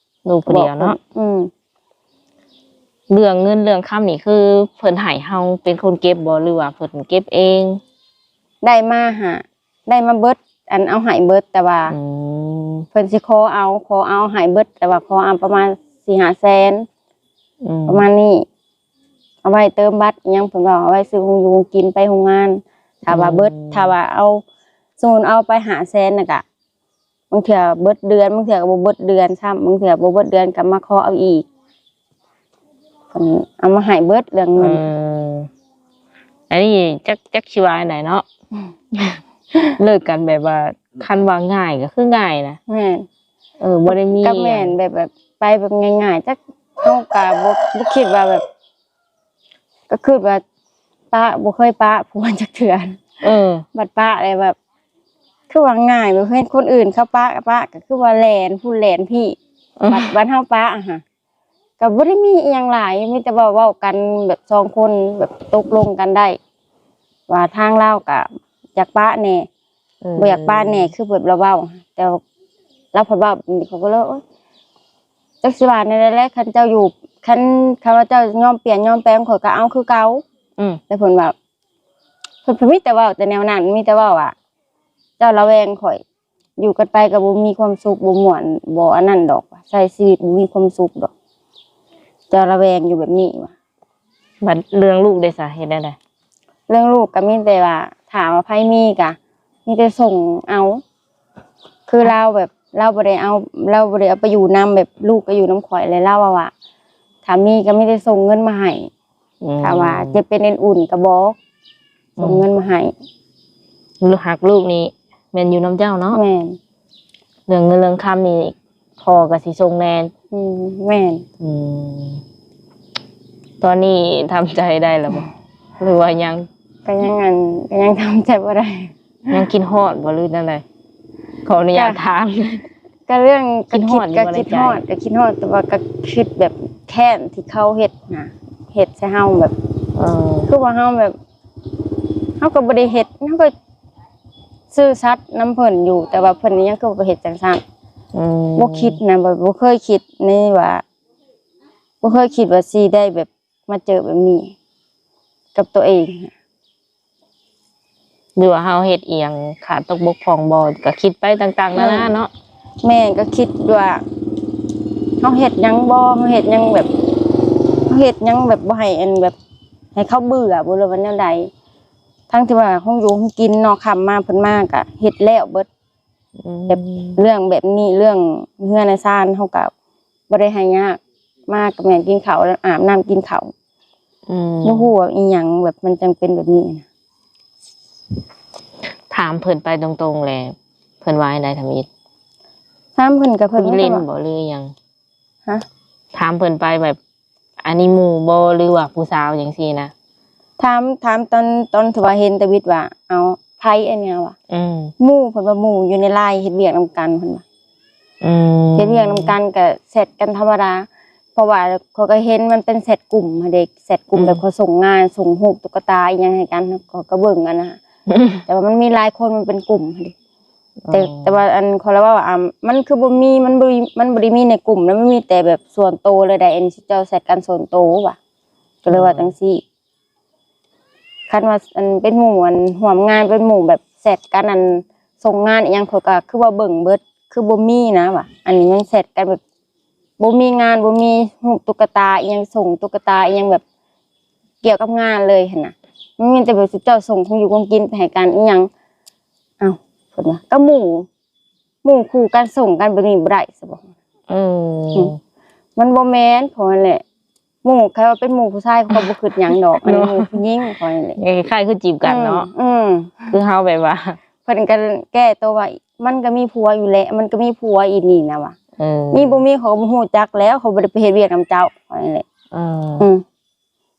ລູກຜູ້ດຽວເນາະ. ອືມ ເລື່ອງເງິນເລື່ອງຄຳນີ້ ຄືເພິ່ນໃຫ້ເຮົາເປັນຄົນເກັບບໍ່ ຫຼືວ່າເພິ່ນເກັບເອງ? ໄດ້ມາຫາ ໄດ້ມາເບິດ ອັນ ເອົາໃຫ້ເບິດ ແຕ່ວ່າ ອືມ ເພິ່ນຊິຂໍເອົາ ຂໍເອົາໃຫ້ເບິດ ແຕ່ວ່າຂໍເອົາປະມານສີ່ຫ້າແສນ ອືມ ປະມານນີ້ ເອົາໄວ້ເຕີມບັດອີ່ຫຍັງ ເພິ່ນວ່າເອົາໄວ້ຊື້ຂອງຢູ່ຂອງກິນ ໄປໂຮງງານ. ຖ້າວ່າເບິດ ອືມ ຖ້າວ່າເອົາ ສົມມຸດເອົາໄປຫ້າແສນ ແລ້ວກະ ບາງເທື່ອເບິດເດືອນ ບາງເທື່ອກໍບໍ່ເບິດເດືອນຊ້ຳ ບາງເທື່ອບໍ່ເບິດເດືອນກໍມາຂໍເອົາອີກ. ເພິ່ນເອົາມາໃຫ້ເບິດເລື່ອງເງິນ. ເອີ ອັນນີ້ຈັກ ຈັກຊິວ່າແນວໃດເນາະ ເລີກກັນແບບວ່າ ຄັນວ່າງ່າຍກໍຄືງ່າຍນະ. ແມ່ນ ເອີ ບໍ່ໄດ້ມີ ກໍແມ່ນ ແບບ ແບບໄປແບບງ່າຍໆ ຈັກ ເຮົາກໍບໍ່ ບໍ່ຄິດວ່າແບບ ກໍຄິດວ່າປະ ບໍ່ເຄີຍປະຜົວຈັກເທື່ອ. ເອີ ບັດປະແລ້ວແບບ ຄືວ່າງ່າຍ ແບບເຫັນຄົນອື່ນເຂົາປະ ປະກໍຄືວ່າແລ່ນພຸ້ນແລ່ນພີ້. ອືມ ບັດ ບັດເຮົາປະຫັ້ນ ກໍບໍ່ໄດ້ມີອີ່ຫຍັງຫຼາຍ ມີແຕ່ເວົ້າ ເວົ້າກັນແບບສອງຄົນ ແບບຕົກລົງກັນໄດ້ ວ່າທາງລາວກໍຢາກປະແດ່ ເອີ ບໍ່ຢາກປະແດ່ ຄືແບບລາວເວົ້າ. ແຕ່ລາວພັດເວົ້າແບບນີ້ ຂ້ອຍກໍເລີຍ ໂອ້ຍ ຈັກຊິວ່າແນວໃດແຫຼະ ຄັນເຈົ້າຢູ່ ຄັນ ຄັນວ່າເຈົ້າຍອມປ່ຽນຍອມແປງ ຂ້ອຍກໍເອົາຄືເກົ່າ. ອືມ ແຕ່ເພິ່ນວ່າ ເພິ່ນ ເພິ່ນມີແຕ່ເວົ້າແຕ່ແນວນັ້ນ ມີແຕ່ເວົ້າວ່າ ເຈົ້າລະແວງຂ້ອຍ ຢູ່ກັນໄປກໍບໍ່ມີຄວາມສຸກ ບໍ່ມ່ວນ ບໍ່ອັນນັ້ນດອກ ໃຊ້ຊີວິດບໍ່ມີຄວາມສຸກດອກ ເຈົ້າລະແວງຢູ່ແບບນີ້ວ່າ. ບັດເລື່ອງລູກເດຊະ ເຮັດແນວໃດ? ເລື່ອງລູກກໍມີແຕ່ວ່າ ຖ້າວ່າໃຜມີກໍມີແຕ່ສົ່ງເອົາ ຄືລາວແບບ ລາວບໍ່ໄດ້ເອົາ ລາວບໍ່ໄດ້ເອົາໄປຢູ່ນຳ ແບບລູກກໍຢູ່ນຳຂ້ອຍ ແລ້ວລາວວ່າ ວ່າ ຖ້າມີກໍມີແຕ່ສົ່ງເງິນມາໃຫ້. ອືມ ຖ້າວ່າເຈັບເປັນເອັນອຸ່ນກໍບອກ ອືມ ສົ່ງເງິນມາໃຫ້. ຮັກລູກນີ້ແມ່ນຢູ່ນຳເຈົ້າເນາະ? ແມ່ນ. ເລື່ອງເງິນເລື່ອງຄຳນີ້ພໍ່ກໍຊິສົ່ງແດ່? ອືມ ແມ່ນ. ອືມ ຕອນນີ້ທຳໃຈໄດ້ແລ້ວບໍ່ ຫຼືວ່າຍັງ? ກໍຍັງ ອັນ ກໍຍັງທຳໃຈບໍ່ໄດ້. ຍັງຄິດຮອດບໍ່ ຫຼືແນວໃດ? ຂໍອະນຸຍາດຖາມ. ກໍເລື່ອງ ຄິດຮອດຢູ່ບໍ່ໃນໃຈ? ກໍຄິດຮອດ ກໍຄິດຮອດ ແຕ່ວ່າກໍຄິດແບບແຄ້ນທີ່ເຂົາເຮັດນະ ເຮັດໃສ່ເຮົາແບບ ເອີ ຄືວ່າເຮົາແບບ ເຮົາກໍບໍ່ໄດ້ເຮັດ ເຮົາກໍຊື່ສັດນຳເພິ່ນຢູ່ ແຕ່ວ່າເພິ່ນນີ້ຍັງຄືບໍ່ເຮັດຈັ່ງຊັ້ນ. ອືມ ບໍ່ຄິດນະ ບໍ່ ບໍ່ເຄີຍຄິດໃນວ່າ ບໍ່ເຄີຍຄິດວ່າຊິໄດ້ແບບ ມາເຈີແບບນີ້ກັບຕົວເອງ ຫຼືວ່າເຮົາເຮັດອີ່ຫຍັງຂາດຕົກບົກຜ່ອງບໍ່ ກໍຄິດໄປຕ່າງໆນານາເນາະ. ແມ່ນ ກໍຄິດວ່າເຮົາເຮັດຫຍັງບໍ່ ເຮົາເຮັດຫຍັງແບບ ເຮົ ເຮັດຫຍັງແບບບໍ່ໃຫ້ອັນແບບໃຫ້ເຂົາເບື່ອບໍ່ ຫຼືວ່າແນວໃດ ທັງທີ່ວ່າຂອງຢູ່ຂອງກິນເນາະ ຄ່ຳມາເພິ່ນມາກະເຮັດແລ້ວເບິດ ອືມ ແບບເລື່ອງແບບນີ້ ເລື່ອງເຮືອນໃນຊານເຮົາກະບໍ່ໄດ້ໃຫ້ຍາກ ມາກະແມ່ນກິນເຂົ້າ ອາບນ້ຳກິນເຂົ້າ ອືມ ບໍ່ຮູ້ວ່າອີ່ຫຍັງແບບມັນຈັ່ງເປັນແບບນີ້ນະ. ຖາມເພິ່ນໄປຕົງໆແຫຼະ ເພິ່ນວ່າຈັ່ງໃດທຳອິດ? ຖາມເພິ່ນກະເພິ່ນ ຄຸຍເລ່ນ ກະວ່າ ບໍ່ ຫຼືອີ່ຫຍັງ? ຮະ? ຖາມເພິ່ນໄປແບບ ອັນນີ້ໝູ່ບໍ່ ຫຼືວ່າຜູ້ສາວຈັ່ງຊີ້ນະ? ຖາມ ຖາມຕອນ ຕອນທີ່ວ່າເຫັນທະວິດວ່າ ເອົາ ໃຜອັນນີ້ວ່າ ອືມ ໝູ່ ເພິ່ນວ່າໝູ່ຢູ່ໃນລາຍເຮັດວຽກນຳກັນ ເພິ່ນວ່າ ອືມ ເຮັດວຽກນຳກັນກະແຊັດກັນທຳມະດາ ເພາະວ່າຂ້ອຍກະເຫັນມັນເປັນແຊັດກຸ່ມຫັ້ນເດ ແຊັດກຸ່ມ ອືມ ແບບເຂົາສົ່ງງານ ສົ່ງຮູບຕຸກກະຕາອີ່ຫຍັງໃຫ້ກັນ ຂ້ອຍກະເບິ່ງຫັ້ນນະ ແຕ່ວ່າມັນມີຫຼາຍຄົນ ມັນເປັນກຸ່ມຫັ້ນເດ. ແຕ່ ແຕ່ວ່າອັນຂ້ອຍລະເວົ້າວ່າ ອາ ມັນຄືບໍ່ມີ ມັນບໍ່ ມັນບໍ່ໄດ້ມີໃນກຸ່ມນະ ມັນມີແຕ່ແບບສ່ວນໂຕເລີຍໃດ໋ ອັນເຈົ້າແຊັດກັນສ່ວນໂຕວ່າ ກະເລີຍວ່າ ອືມ ຈັ່ງຊີ້ ຄັນວ່າອັນເປັນໝູ່ອັນຮ່ວມງານ ເປັນໝູ່ແບບແຊັດກັນ ອັນສົ່ງງານອີ່ຫຍັງ ຂ້ອຍກະຄືວ່າເບິ່ງເບິດ ຄືບໍ່ມີນະວ່າ ອັນນີ້ມັນແຊັດກັນແບບ ບໍ່ມີງານ ບໍ່ມີຮູບຕຸກກະຕາອີ່ຫຍັງ ສົ່ງຕຸກກະຕາອີ່ຫຍັງແບບກ່ຽວກັບງານເລີຍຫັ້ນນະ ມັນມີແຕ່ແບບເຈົ້າສົ່ງຂອງຢູ່ຂອງກິນໄປໃຫ້ກັນອີ່ຫຍັງ ເອົ້າ ເພິ່ນວ່າ ກະໝູ່ ໝູ່ຄູ່ກັນສົ່ງກັນແບບນີ້ບໍ່ໄດ້ຊະບໍ? ເອີ ອືມ ມັນບໍ່ແມ່ນ ເພາະຫັ້ນແຫຼະ ໝູ່ ຄັນວ່າເປັນໝູ່ຜູ້ຊາຍ ເຂົາກະບໍ່ຄິດຫຍັງດອກ ອັນນີ້ໝູ່ຜູ້ຍິງ ເພາະຫັ້ນແຫຼະ ເອີ ຄ້າຍຄືຈີບກັນເນາະ ອືມ ອືມ ຄືເຮົາແບບວ່າ ເພິ່ນກະແກ້ໂຕວ່າ ມັນກະມີຜົວຢູ່ແຫຼະ ມັນກະມີຜົວອີ່ນີ້ນະວ່າ ເອີ ມີບໍ່ມີເຂົາກະບໍ່ຮູ້ຈັກແລ້ວ ເຂົາບໍ່ໄດ້ໄປເຮັດວຽກນຳເຈົ້າ ເພາະຫັ້ນແຫຼະ ເອີ ອືມ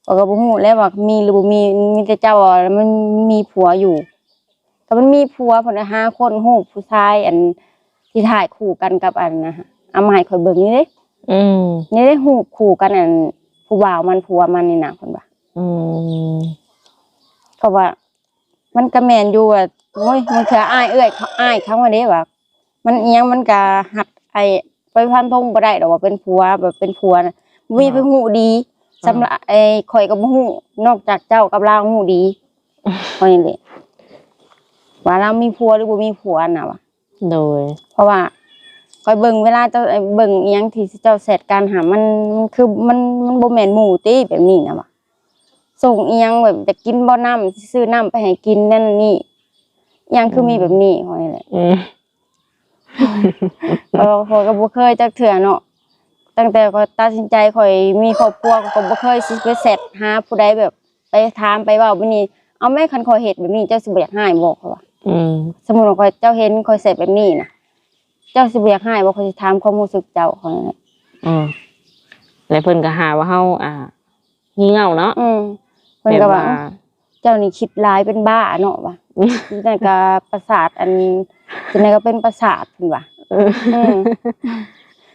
ຂ້ອຍກະບໍ່ຮູ້ແລ້ວວ່າມີຫຼືບໍ່ມີ ມີແຕ່ເຈົ້າວ່າມັນມີຜົວຢູ່ ຖ້າມັນມີຜົວພຸ້ນນະ ຫາຄົ້ນຮູບຜູ້ຊາຍອັນທີ່ຖ່າຍຄູ່ກັນກັບອັນນະ ເອົາມາໃຫ້ຂ້ອຍເບິ່ງນີ້ເດ້ ອືມ ນີ້ເດ້ຮູບຄູ່ກັນ ອັນຜູ້ບ່າວມັນ ຜົວມັນນີ້ນະ ເພິ່ນວ່າ ອືມ ເພາະວ່າ ມັນກະແມ່ນຢູ່ວ່າ ໂອ້ຍ ບາງເທື່ອອ້າຍເອື້ອຍ ເຂົາ ອ້າຍເຂົາຫັ້ນເດ້ວ່າ ມັນອີ່ຫຍັງ ມັນກະຮັກໄອ້ໄພພັນພົງບໍ່ໄດ້ດອກວ່າເປັນຜົວ ແບບເປັນຜົວນະ ບໍ່ມີໃຜຮູ້ດີ ເອີ ສຳລັບໄອ້ຂ້ອຍກະບໍ່ຮູ້ ນອກຈາກເຈົ້າກັບລາວຮູ້ດີ ເພາະນີ້ແຫຼະ ວ່າລາວມີຜົວຫຼືບໍ່ມີຜົວນະວ່າ ໂດຍ ເພາະວ່າຂ້ອຍເບິ່ງເວລາເຈົ້າ ເບິ່ງອີ່ຫຍັງທີ່ເຈົ້າແຊັດກັນຫັ້ນ ມັນ ມັນຄື ມັນ ມັນບໍ່ແມ່ນໝູ່ຕິ ແບບນີ້ນະວ່າ ສົ່ງອີ່ຫຍັງແບບຢາກກິນບໍ່ນ້ຳ ຊິຊື້ນ້ຳໄປໃຫ້ກິນນັ້ນນີ້ ອີ່ຫຍັງຄືມີແບບນີ້ ອືມ ຂ້ອຍນີ້ແຫຼະ ອືມ ເພາະວ່າຂ້ອຍກະບໍ່ເຄີຍຈັກເທື່ອເນາະ ຕັ້ງແຕ່ຂ້ອຍຕັດສິນໃຈຂ້ອຍມີຄອບຄົວ ຂ້ອຍກະບໍ່ເຄີຍຊິໄປແຊັດຫາຜູ້ໃດແບບ ໄປຖາມໄປເວົ້າແບບນີ້ ເອົາແມ້ ຄັນຂ້ອຍເຮັດແບບນີ້ ເຈົ້າຊິບໍ່ຢາກຮ້າຍບໍ່ ຂ້ອຍວ່າ ອືມ ສົມມຸດວ່າຂ້ອຍ ເຈົ້າເຫັນຂ້ອຍແຊັດແບບນີ້ນະ ເຈົ້າຊິບໍ່ຢາກຮ້າຍບໍ່ ຂ້ອຍຊິຖາມຄວາມຮູ້ສຶກເຈົ້າ ຂ້ອຍນັ້ນ ອືມ ແລ້ວເພິ່ນກະຫາວ່າເຮົາ ອ່າ ຂີ້ເຫງົ້າເນາະ ອືມ ເພິ່ນກະວ່າ ແບບວ່າ ເຈົ້ານີ້ຄິດຫຼາຍເປັນບ້າເນາະວ່າ ຈັ່ງໃດກະປະສາດ ອັນ ຈັ່ງໃດກະເປັນປະສາດ ເພິ່ນວ່າ ເອີ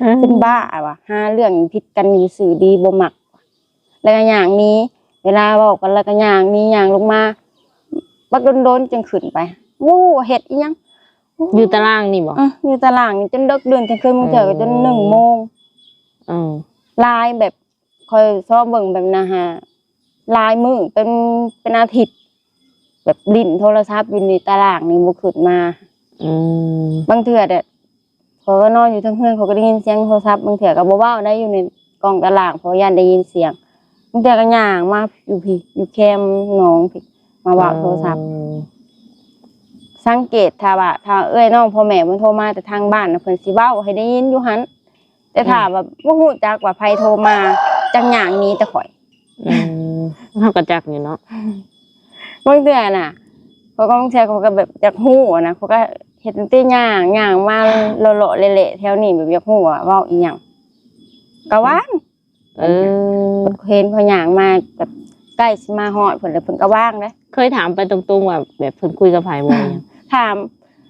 ອືມ ເປັນບ້າວ່າ ຫາເລື່ອງຜິດກັນຢູ່ຊື່ດີ ບໍ່ມັກ ແລ້ວກະຍ່າງໜີ ເວລາເວົ້າກັນແລ້ວກະຍ່າງໜີ ຍ່າງລົງມາ ບັກດົນໆຈຶ່ງຂຶ້ນໄປ ບໍ່ຮູ້ວ່າເຮັດອີ່ຫຍັງ ຢູ່ຕາລ່າງນີ້ບໍ? ເອີ ຢູ່ຕາລ່າງນີ້ຈົນເດິກດື່ນທ່ຽງຄືນ ບາງເທື່ອກະຈົນໜຶ່ງໂມງ ເອີ ຫຼາຍແບບ ຂ້ອຍຊອກເບິ່ງແບບນະຫາ ຫຼາຍມື້ ເປັນ ເປັນອາທິດ ແບບຫຼິ້ນໂທລະສັບຢູ່ໃນຕາລ່າງນີ້ ບໍ່ຂຶ້ນມາ ອືມ ບາງເທື່ອແບບ ຂ້ອຍກະນອນຢູ່ເທິງເຮືອນ ຂ້ອຍກະໄດ້ຍິນສຽງໂທລະສັບ ບາງເທື່ອກະບໍ່ເວົ້າໄດ້ ຢູ່ໃນກ້ອງຕາລ່າງ ເພາະວ່າຢ້ານໄດ້ຍິນສຽງ ບາງເທື່ອກະຍ່າງມາຢູ່ພີ້ ຢູ່ແຄມໜອງພີ້ ມາເວົ້າໂທລະສັບ ອືມ ສັງເກດ ຖ້າວ່າ ຖ້າເອື້ອຍນ້ອງພໍ່ແມ່ເພິ່ນໂທມາແຕ່ທາງບ້ານນະ ເພິ່ນຊິເວົ້າໃຫ້ໄດ້ຍິນຢູ່ຫັ້ນ ແຕ່ຖ້າ ອືມ ວ່າບໍ່ຮູ້ຈັກວ່າໃຜໂທມາ ຈັກຍ່າງໜີແຕ່ຂ້ອຍ ອືມ ເຮົາກະຈັກຢູ່ເນາະ ບາງເທື່ອນະ ຂ້ອຍກະ ບາງເທື່ອຂ້ອຍກະແບບຢາກຮູ້ຫັ້ນນະ ຂ້ອຍກະເຮັດແຕ່ຍ່າງ ຍ່າງມາເລາະໆແຫຼະໆແຖວນີ້ ແບບຢາກຮູ້ວ່າເວົ້າອີ່ຫຍັງ ກະວ່າງ ເອີ ເຫັນເຂົາຍ່າງມາແບບໃກ້ຊິມາຮອດພຸ້ນແລ້ວ ເພິ່ນກະວ່າງເດ້ ເຄີຍຖາມໄປຕົງໆວ່າແບບເພິ່ນຄຸຍກັບໃຜບໍ່ ຖາມ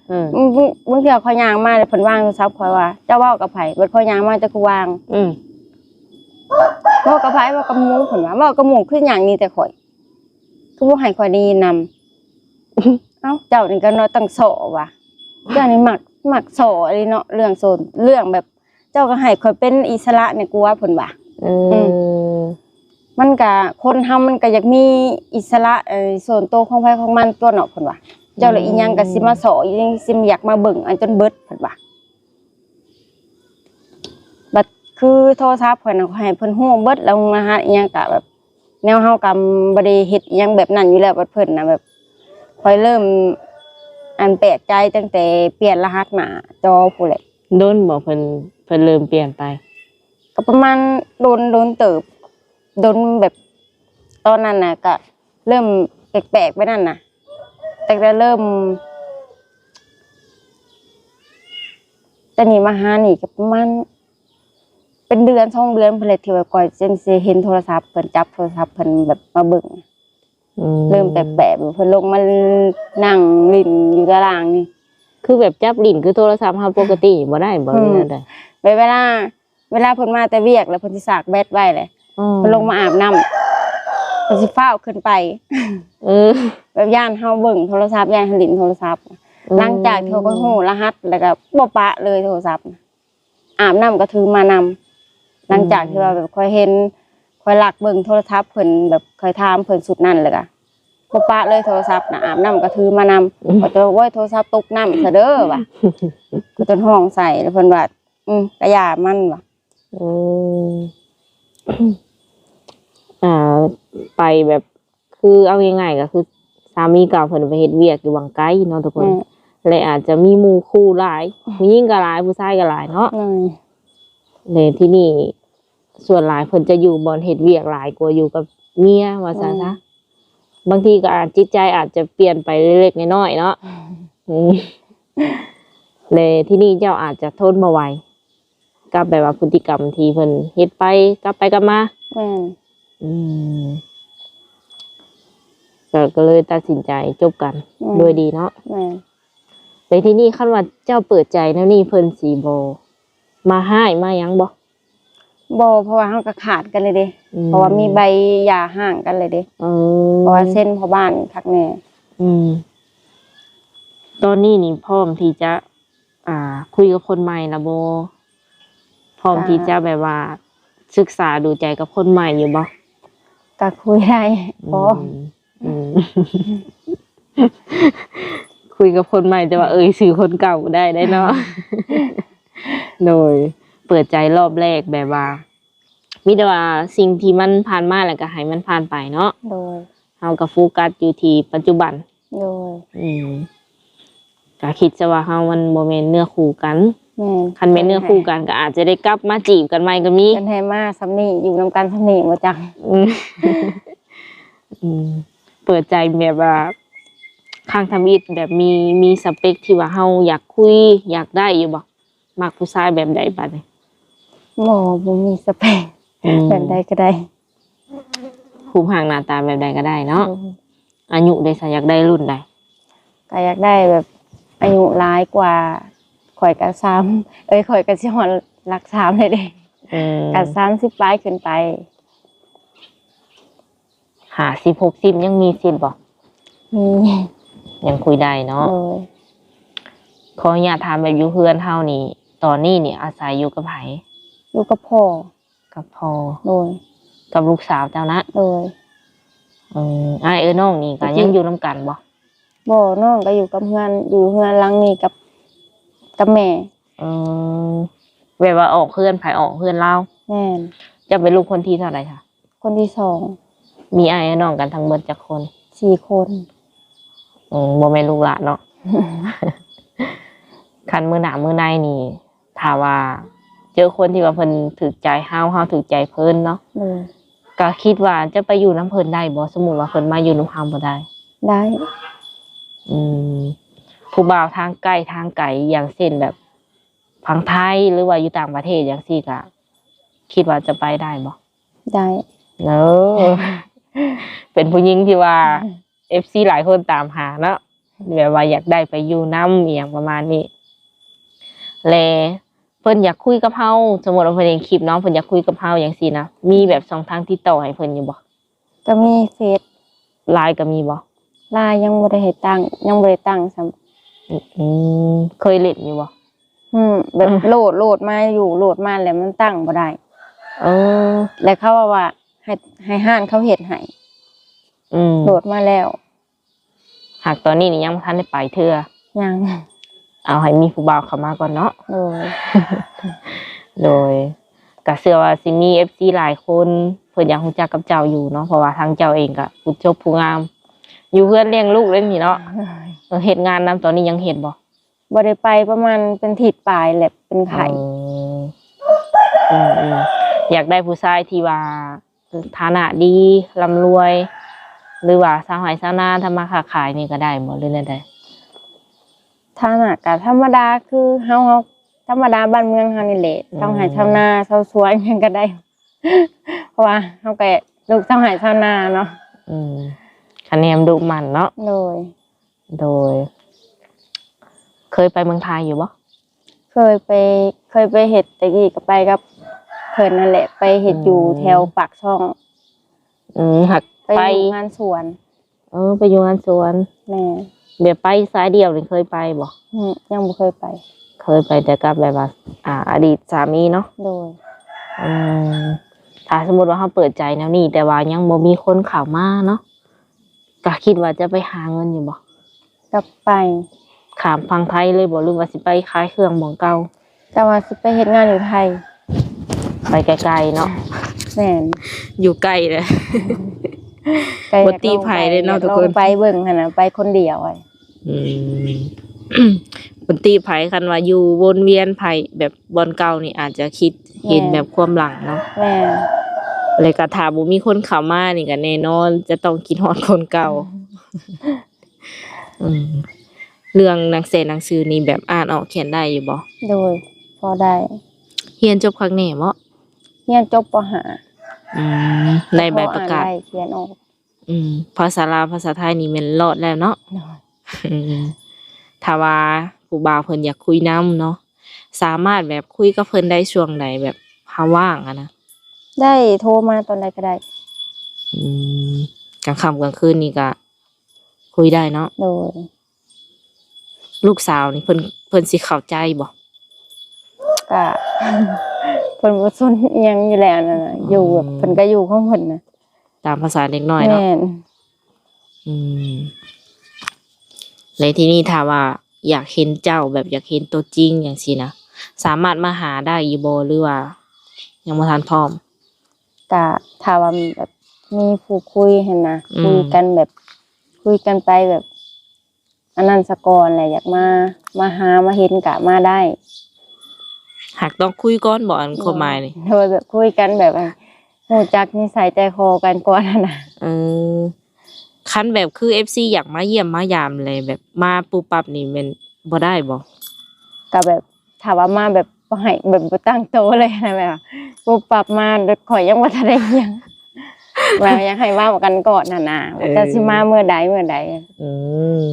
ເອີ ບາງ ບາງເທື່ອຂ້ອຍຍ່າງມາແລ້ວເພິ່ນວາງໂທລະສັບ ຂ້ອຍວ່າ ເຈົ້າເວົ້າກັບໃຜ? ບາດຂ້ອຍຍ່າງມາ ເຈົ້າຄືວ່າງ? ອືມ ເວົ້າກັບໃຜ? ເວົ້າກັບໝູ່ ເພິ່ນວ່າ ເວົ້າກັບໝູ່ຄືຫຍັງໜີແຕ່ຂ້ອຍ ຄືບໍ່ໃຫ້ຂ້ອຍໄດ້ຍິນນຳ ເອົ້າ ເຈົ້ານີ້ກະເນາະ ຕັ້ງສໍ້ວ່າ ເຈົ້ານີ້ມັກ ມັກສໍ້ອີ່ຫຼີເນາະ ເລື່ອງໂສນ ເລື່ອງແບບ ເຈົ້າກະໃຫ້ຂ້ອຍເປັນອິດສະຫຼະແດ່ກວ່າ ເພິ່ນວ່າ ອືມ ອືມ ມັນກະ ຄົນເຮົາມັນກະຢາກມີອິດສະຫຼະ ເອີ ສ່ວນໂຕຂອງໃຜຂອງມັນຕົວະເນາະ ເພິ່ນວ່າ ເຈົ້າລະ ອືມ ອີ່ຫຍັງກະຊິມາສໍ້ ອີ່ຫຍັງຊິຢາກມາເບິ່ງອັນຈົນເບິດ ເພິ່ນວ່າ ບັດ ຄືໂທລະສັບຂ້ອຍນະ ຂ້ອຍໃຫ້ເພິ່ນຮູ້ເບິດ ລະຫົງລະຫັດອີ່ຫຍັງກະແບບ ແນວເຮົາກະບໍ່ໄດ້ເຮັດອີ່ຫຍັງແບບນັ້ນຢູ່ແລ້ວ ບັດເພິ່ນນະແບບ ຂ້ອຍເລີ່ມ ອັນ ແປກໃຈຕັ້ງແຕ່ປ່ຽນລະຫັດໜ້າຈໍພຸ້ນແຫຼະ. ດົນບໍ່ເພິ່ນ ເພິ່ນເລີ່ມປ່ຽນໄປ? ກໍປະມານດົນ ດົນເຕີບ ດົນແບບ ຕອນນັ້ນນະກະເລີ່ມແປກໆ ແບບນັ້ນນະ ຕັ້ງແຕ່ເລີ່ມ ແຕ່ນີ້ມາຫານີ້ກໍປະມານເປັນເດືອນສອງເດືອນພຸ້ນແຫຼະ ທີ່ວ່າຂ້ອຍຈຶ່ງຊິເຫັນໂທລະສັບເພິ່ນ ຈັບໂທລະສັບເພິ່ນແບບມາເບິ່ງ. ອືມ ເລີ່ມແປກໆ ເພິ່ນລົງມານັ່ງຫຼິ້ນຢູ່ຕາລ່າງນີ້. ຄືແບບຈັບຫຼິ້ນຄືໂທລະສັບເຮົາປົກກະຕິບໍ່ໄດ້ບໍ່ ຫຼືແນວໃດ? ແບບເວລາ ເວລາເພິ່ນມາແຕ່ວຽກແລ້ວ ເພິ່ນຊິສາກແບັດໄວ້ແຫຼະ ອືມ ເພິ່ນລົງມາອາບນ້ຳ ເພິ່ນຊິຟ້າວຂຶ້ນໄປ. ເອີ ແບບຢ້ານເຮົາເບິ່ງໂທລະສັບ ຢ້ານເຮົາຫຼິ້ນໂທລະສັບ. ອືມ ຫຼັງຈາກທີ່ຂ້ອຍຮູ້ລະຫັດແລ້ວກໍບໍ່ປະເລີຍໂທລະສັບ ອາບນ້ຳກໍຖືມານຳ. ຫຼັງຈາກທີ່ວ່າແບບຂ້ອຍເຫັນ ຂ້ອຍລັກເບິ່ງໂທລະສັບເພິ່ນ ແບບຂ້ອຍຖາມເພິ່ນຊຸດນັ້ນແລ້ວກໍບໍ່ປະເລີຍໂທລະສັບນະ ອາບນ້ຳກໍຖືມານຳ. ອືມ ຂ້ອຍຈະ ໂອ້ຍ ໂທລະສັບຕົກນ້ຳຊະເດີວ່າ ກໍຈົນຮ້ອງໃສ່ ແລ້ວເພິ່ນວ່າ ອືມ ກະຢ່າມັນວ່າ. ອືມ ອ່າ ໄປແບບ ຄືເອົາງ່າຍໆ ກໍຄືສາມີເກົ່າເພິ່ນໄປເຮັດວຽກຢູ່ຫວ່າງໄກເນາະທຸກຄົນ ແລະ ອາດຈະມີໝູ່ຄູ່ຫຼາຍ ຜູ້ຍິງກໍຫຼາຍ ຜູ້ຊາຍກໍຫຼາຍເນາະ. ແລະ ທີ່ນີ້ສ່ວນຫຼາຍເພິ່ນຈະຢູ່ບ່ອນເຮັດວຽກຫຼາຍກວ່າຢູ່ກັບເມຍວ່າຊັ້ນຊະ. ບາງທີກໍອາດ ຈິດໃຈອາດຈະປ່ຽນໄປເລັກໆ ນ້ອຍໆ ເນາະ. ອືມ ແລະ ທີ່ນີ້ເຈົ້າອາດຈະທົນບໍ່ໄຫວ ກັບແບບວ່າພຶດຕິກຳທີ່ເພິ່ນເຮັດໄປ ກັບໄປກັບມາ. ແມ່ນ. ອືມ ກໍ ກໍເລີຍຕັດສິນໃຈຈົບກັນ ແມ່ນ ໂດຍດີເນາະ. ແມ່ນ. ແລ້ວທີນີ້ຄັນວ່າເຈົ້າເປີດໃຈແນວນີ້ ເພິ່ນຊິບໍ່ມາຮ້າຍມາຫຍັງບໍ່? ບໍ່ ເພາະວ່າເຮົາກໍຂາດກັນເລີຍເດ້. ອືມ ເພາະວ່າມີໃບຢ່າຮ້າງກັນເລີຍເດ້. ເອີ ເພາະວ່າເຊັນພໍ່ບ້ານຄັກແນ່. ອືມ ຕອນນີ້ນີ້ພ້ອມທີ່ຈະ ອ່າ ຄຸຍກັບຄົນໃໝ່ລະບໍ່? ພ້ອມທີ່ຈະແບບວ່າສຶກສາດູໃຈກັບຄົນໃໝ່ຢູ່ບໍ່? ກະຄຸຍໄດ້ ອືມ ພໍ. ອືມ ຄຸຍກັບຄົນໃໝ່ ແຕ່ວ່າເອີ່ຍຊື່ຄົນເກົ່າບໍ່ໄດ້ເດ້ເນາະ. ໂດຍ ເປີດໃຈລອບແລກແບບວ່າ ມີແຕ່ວ່າສິ່ງທີ່ມັນຜ່ານມາແລ້ວກໍໃຫ້ມັນຜ່ານໄປເນາະ. ໂດຍ ເຮົາກໍໂຟກັສຢູ່ທີ່ປັດຈຸບັນ. ໂດຍ ອືມ ກໍຄິດຊະວ່າເຮົາມັນບໍ່ແມ່ນເນື້ອຄູ່ກັນ. ແມ່ນ. ຄັນແມ່ນເນື້ອຄູ່ກັນກໍອາດຈະໄດ້ກັບມາຈີບກັນໃໝ່ກໍມີ. ເພິ່ນໃຫ້ມາສ່ຳນີ້ ຢູ່ນຳກັນສ່ຳນີ້ບໍ່ຈັກ. ອືມ ອືມ ເປີດໃຈແບບວ່າຄັ້ງທຳອິດ ແບບມີ ມີສະເປັກທີ່ວ່າເຮົາຢາກຄຸຍ ຢາກໄດ້ຢູ່ບໍ່? ມັກຜູ້ຊາຍແບບໃດບາດນີ້? ບໍ່ ບໍ່ມີສະເປັກ. ອືມ ແບບໃດກໍໄດ້ ຮູບຮ່າງໜ້າຕາແບບໃດກໍໄດ້ເນາະ. ໂດຍ ອາຍຸເດຊະ ຢາກໄດ້ລຸ້ນໃດ? ກໍຢາກໄດ້ແບບອາຍຸຫຼາຍກວ່າຂ້ອຍກໍສາມ ເອີຍ ຂ້ອຍກໍຊິຮອດຫຼັກສາມແລ້ວເດ້. ອືມ ກໍສາມສິບປາຍຂຶ້ນໄປ. ຫ້າສິບ ຫົກສິບ ຍັງມີສິດບໍ່? ມີ ຍັງຄຸຍໄດ້ເນາະ. ໂດຍ ຂໍອະນຸຍາດຖາມ ແບບຢູ່ເຮືອນເຮົານີ້ ຕອນນີ້ນີ້ອາໄສຢູ່ກັບໃຜ? ຢູ່ກັບພໍ່. ກັບພໍ່. ໂດຍ ກັບລູກສາວເຈົ້ານະ? ໂດຍ. ອືມ ອ້າຍເອື້ອຍນ້ອງນີ້ກໍຍັງຢູ່ນຳກັນບໍ່? ບໍ່ ນ້ອງກໍຢູ່ກັບເຮືອນ ຢູ່ເຮືອນຫຼັງນີ້ກັບ ກັບແມ່. ອືມ ແບບວ່າອອກເຮືອນໃຜອອກເຮືອນລາວ? ແມ່ນ. ເຈົ້າເປັນລູກຄົນທີເທົ່າໃດຄະ? ຄົນທີສອງ. ມີອ້າຍອ້າຍນ້ອງກັນທັງໝົດຈັກຄົນ? ສີ່ຄົນ. ອືມ ບໍ່ແມ່ນລູກຫຼານເນາະ. ຄັນມື້ໜ້າມື້ໃນນີ້ ຖ້າວ່າເຈີຄົນທີ່ວ່າເພິ່ນຖືກໃຈເຮົາ ເຮົາຖືກໃຈເພິ່ນເນາະ. ໂດຍ. ກໍຄິດວ່າຈະໄປຢູ່ນຳເພິ່ນໄດ້ບໍ່? ສົມມຸດວ່າເພິ່ນມາຢູ່ນຳເຮົາບໍ່ໄດ້? ໄດ້. ອືມ ຜູ້ບ່າວທາງໃກ້ທາງໄກ ຢ່າງເຊັ່ນແບບຝັ່ງໄທ ຫຼືວ່າຢູ່ຕ່າງປະເທດຈັ່ງຊີ້ ກໍຄິດວ່າຈະໄປໄດ້ບໍ່? ໄດ້. ເອີ ເປັນຜູ້ຍິງທີ່ວ່າ ອືມ ເອັຟຊີຫຼາຍຄົນຕາມຫາເນາະ ແບບວ່າຢາກໄດ້ໄປຢູ່ນຳ ອີ່ຫຍັງປະມານນີ້. ແລະ ເພິ່ນຢາກຄຸຍກັບເຮົາ ສົມມຸດວ່າເພິ່ນເຫັນຄລິບເນາະ ເພິ່ນຢາກຄຸຍກັບເຮົາຈັ່ງຊີ້ນະ ມີແບບຊ່ອງທາງຕິດຕໍ່ໃຫ້ເພິ່ນຢູ່ບໍ່? ກໍມີເຟສ. ລາຍກໍມີບໍ່? ລາຍຍັງບໍ່ໄດ້ໃຫ້ຕັ້ງ ຍັງບໍ່ໄດ້ຕັ້ງຊ້ຳ. ອື ອືມ ເຄີຍຫຼິ້ນຢູ່ບໍ່? ອືມ ແບບ ອືມ ໂຫຼດ ໂຫຼດມາຢູ່ ໂຫຼດມາແລ້ວມັນຕັ້ງບໍ່ໄດ້. ເອີ ແລ້ວເຂົາເວົ້າວ່າໃຫ້ ໃຫ້ຮ້ານເຂົາເຮັດໃຫ້. ອືມ ໂຫຼດມາແລ້ວ. ຫາກຕອນນີ້ນີ້ຍັງບໍ່ທັນໄດ້ໄປເທື່ອ. ຍັງ. ເອົາໃຫ້ມີຜູ້ບ່າວເຂົ້າມາກ່ອນເນາະ. ໂດຍ. ໂດຍ. ກະເຊື່ອວ່າຊິມີເອັຟຊີຫຼາຍຄົນເພິ່ນຢາກຮູ້ຈັກກັບເຈົ້າຢູ່ເນາະ ເພາະວ່າທາງເຈົ້າເອງກະຜູ້ຈົບຜູ້ງາມ ຢູ່ເຮືອນລ້ຽງລູກເດ້ນີ້ເນາະ. ເຮັດງານນຳ ຕອນນີ້ຍັງເຮັດບໍ່? ບໍ່ໄດ້ໄປປະມານເປັນທິດປາຍແຫຼະ ເປັນໄຂ້. ອືມ ອືມໆ ຢາກໄດ້ຜູ້ຊາຍທີ່ວ່າຖານະດີ ລ່ຳລວຍ ຫຼືວ່າຊາວໄຮ່ຊາວນາ ທຳມາຄ້າຂາຍນີ້ກະໄດ້ບໍ່ ຫຼືແນວໃດ? ຖານະກະທຳມະດາ ຄືເຮົາ ເຮົາທຳມະດາບ້ານເມືອງເຮົານີ້ແຫຼະ ອືມ ຊາວໄຮ່ຊາວນາ ຊາວສວນຫຍັງກະໄດ້ ເພາະວ່າເຮົາກະລູກຊາວໄຮ່ຊາວນາເນາະ. ອືມ ຄະແນນດຸໝັ່ນເນາະ. ໂດຍ ໂດຍ ເຄີຍໄປເມືອງໄທຢູ່ບໍ່? ເຄີຍໄປ ເຄີຍໄປເຮັດ ແຕ່ກີ້ກະໄປກັບເພິ່ນນັ້ນແຫຼະ ໄປເຮັດຢູ່ ອືມ ແຖວປາກຊ່ອງ. ອືມ ຫາກໄປ ໄປຢູ່ງານສວນ. ເອີ ໄປຢູ່ງານສວນ. ແມ່ນ. ແບບໄປສາຍດຽວນີ້ເຄີຍໄປບໍ່? ອືມ ຍັງບໍ່ເຄີຍໄປ. ເຄີຍໄປແຕ່ກັບແບບວ່າ ອາ ອະດີດສາມີເນາະ. ໂດຍ. ອືມ ຖ້າສົມມຸດວ່າເຮົາເປີດໃຈແນວນີ້ ແຕ່ວ່າຍັງບໍ່ມີຄົນເຂົ້າມາເນາະ ກະຄິດວ່າຈະໄປຫາເງິນຢູ່ບໍ່? ກະໄປ. ຂ້າມຝັ່ງໄທເລີຍບໍ່ ຫຼືວ່າຊິໄປຂາຍເຄື່ອງໝ່ອງເກົ່າ? ກະວ່າຊິໄປເຮັດງານຢູ່ໄທ. ໄປໄກໆເນາະ. ແມ່ນ. ຢູ່ໃກ້ເດ້ ກະຢາກ ບໍ່ຕິໃຜເດ້ເນາະ ຢາກລອງ ທຸກຄົນ ໄປເບິ່ງຫັ້ນນະ ໄປຄົນດຽວ. ອືມ ບໍ່ຕິໃຜ ຄັນວ່າຢູ່ວົນວຽນໄຜແບບບ່ອນເກົ່ານີ້ ອາດຈະຄິດເຫັນ ແມ່ນ ແບບຄວາມຫຼັງເນາະ. ແມ່ນ. ແລ້ວກະຖ້າບໍ່ມີຄົນເຂົ້າມານີ້ ກະແນ່ນອນຈະຕ້ອງຄິດຮອດຄົນເກົ່າ. ອືມ ເລື່ອງໜັງເສໜັງສືນີ້ແບບອ່ານອອກຂຽນໄດ້ຢູ່ບໍ່? ໂດຍ ພໍໄດ້. ຮຽນຈົບຄັກແນ່ບໍ່? ຮຽນຈົບ ປໍຫ້າ. ອືມ ໄດ້ໃບປະກາດ ພໍອ່ານໄດ້ຂຽນອອກ. ອືມ ພາສາລາວພາສາໄທນີ້ແມ່ນລອດແລ້ວເນາະ. ໂດຍ. ອືມ ຖ້າວ່າຜູ້ບ່າວເພິ່ນຢາກຄຸຍນຳເນາະ ສາມາດແບບຄຸຍກັບເພິ່ນໄດ້ຊ່ວງໃດ ແບບເຮົາວ່າງຫັ້ນນະ? ໄດ້ ໂທມາຕອນໃດກະໄດ້. ອືມ ກາງຄ່ຳກາງຄືນນີ້ກະຄຸຍໄດ້ເນາະ. ໂດຍ. ລູກສາວນີ້ເພິ່ນ ເພິ່ນຊິເຂົ້າໃຈບໍ່? ກະ ເພິ່ນບໍ່ສົນອີ່ຫຍັງຢູ່ແລ້ວນັ້ນນະ ຢູ່ແບບ ອືມ ເພິ່ນກະຢູ່ຂອງເພິ່ນນະ ຕາມພາສາເດັກນ້ອຍເນາະ. ແມ່ນ. ອືມ ແລະ ທີນີ້ຖ້າວ່າຢາກເຫັນເຈົ້າ ແບບຢາກເຫັນຕົວຈິງຈັ່ງຊີ້ນະ ສາມາດມາຫາໄດ້ຢູ່ບໍ່ ຫຼືວ່າຍັງບໍ່ທັນພ້ອມ? ກະຖ້າວ່າແບບມີຜູ້ຄຸຍຫັ້ນນະ ອືມ ຄຸຍກັນແບບ ຄຸຍກັນໄປແບບ ອັນນັ້ນສະກ່ອນແຫຼະ ຢາກມາ ມາຫາມາເຫັນກະມາໄດ້. ຫາກຕ້ອງຄຸຍກ່ອນບໍ່ ອັນ ໂດຍ ຄວາມໝາຍນີ້? ໂດຍ ແບບຄຸຍກັນແບບ ຮູ້ຈັກນິໄສໃຈຄໍກັນກ່ອນຫັ້ນນະ. ເອີ ຄັນແບບຄືເອັຟຊີຢາກມາຢ້ຽມມາຢາມແຫຼະ ແບບມາປຸບປັບນີ້ແມ່ນບໍ່ໄດ້ບໍ່? ກະແບບ ຖ້າວ່າມາແບບບໍ່ໃຫ້ ແບບບໍ່ຕັ້ງໂຕເລີຍຫັ້ນນະ ແບບວ່າປຸບປັບມາ ຂ້ອຍຍັງບໍ່ທັນໄດ້ຫຍັງ ແບບຢາກໃຫ້ເວົ້າກັນກ່ອນຫັ້ນນະ ວ່າເຈົ້າຊິມາມື້ໃດ ມື້ໃດ. ອືມ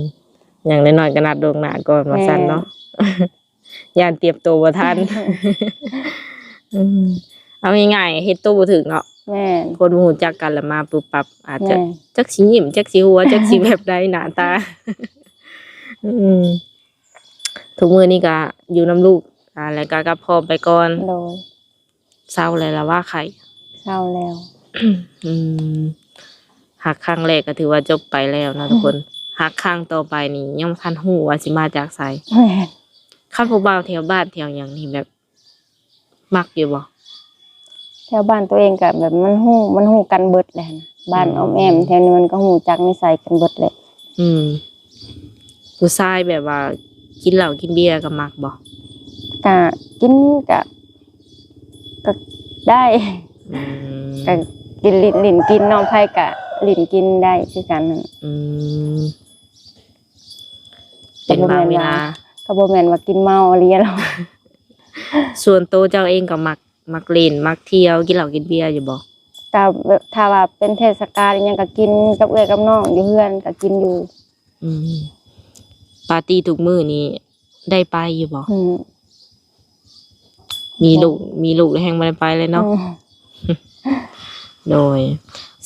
ຢ່າງໜ້ອຍໆກະນັດລ່ວງໜ້າກ່ອນ ວ່າຊັ້ນເນາະ. ແມ່ນ. ຢ້ານຕຽມໂຕບໍ່ທັນ. ອືມ ເອົາງ່າຍໆ ເຮັດໂຕບໍ່ຖືກເນາະ. ແມ່ນ. ຄົນບໍ່ຮູ້ຈັກກັນລະມາປຸບປັບ ອາດຈະ ແມ່ນ ຈັກຊິຍິ້ມ ຈັກຊິຫົວ ຈັກຊິແບບໃດໜ້າຕາ. ອືມ ທຸກມື້ນີ້ກະຢູ່ນຳລູກ ອ່າ ແລ້ວກະກັບພໍ່ໄປກ່ອນ. ໂດຍ. ເຊົາແລ້ວລະວ່າໄຂ້? ເຊົາແລ້ວ. ອືມ ຮັກຄັ້ງແລກກະຖືວ່າຈົບໄປແລ້ວເນາະທຸກຄົນ. ຮັກຄັ້ງຕໍ່ໄປນີ້ຍັງບໍ່ທັນຮູ້ວ່າຊິມາຈາກໃສ. ແມ່ນ. ຄັນຜູ້ບ່າວແຖວບ້ານແຖວຫຍັງນີ້ແບບ ມັກຢູ່ບໍ່? ແຖວບ້ານໂຕເອງກະແບບມັນຮູ້ ມັນຮູ້ກັນເບິດແຫຼະຫັ້ນນະ ບ້ານ ອືມ ອ້ອມແອ້ມແຖວນີ້ມັນກະຮູ້ຈັກນິໄສກັນເບິດແຫຼະ. ອືມ ຜູ້ຊາຍແບບວ່າກິນເຫຼົ້າກິນເບຍກະມັກບໍ່? ກະກິນ ກະ ກະໄດ້. ອືມ ກະກິນ ຫຼິ້ນ ຫຼິ້ນກິນເນາະ ໃຜກະຫຼິ້ນກິນໄດ້ຄືກັນຫັ້ນ. ອືມ ເປັນບາງເວລາ ກະບໍ່ແມ່ນວ່າກິນເມົາອີ່ຫຼີດອກ. ສ່ວນໂຕເຈົ້າເອງກະມັກ ມັກຫຼິ້ນ ມັກທ່ຽວ ກິນເຫຼົ້າກິນເບຍຢູ່ບໍ່? ກະແບບ ຖ້າວ່າເປັນເທດສະການອີ່ຫຍັງກະກິນກັບເອື້ອຍກັບນ້ອງຢູ່ເຮືອນກະກິນຢູ່. ອືມ ປາຕີ້ທຸກມື້ນີ້ໄດ້ໄປຢູ່ບໍ່? ອືມ ມີລູກ ໂດຍ ມີລູກແລ້ວແຮ່ງບໍ່ໄດ້ໄປເລີຍເນາະ. ອືມ ໂດຍ.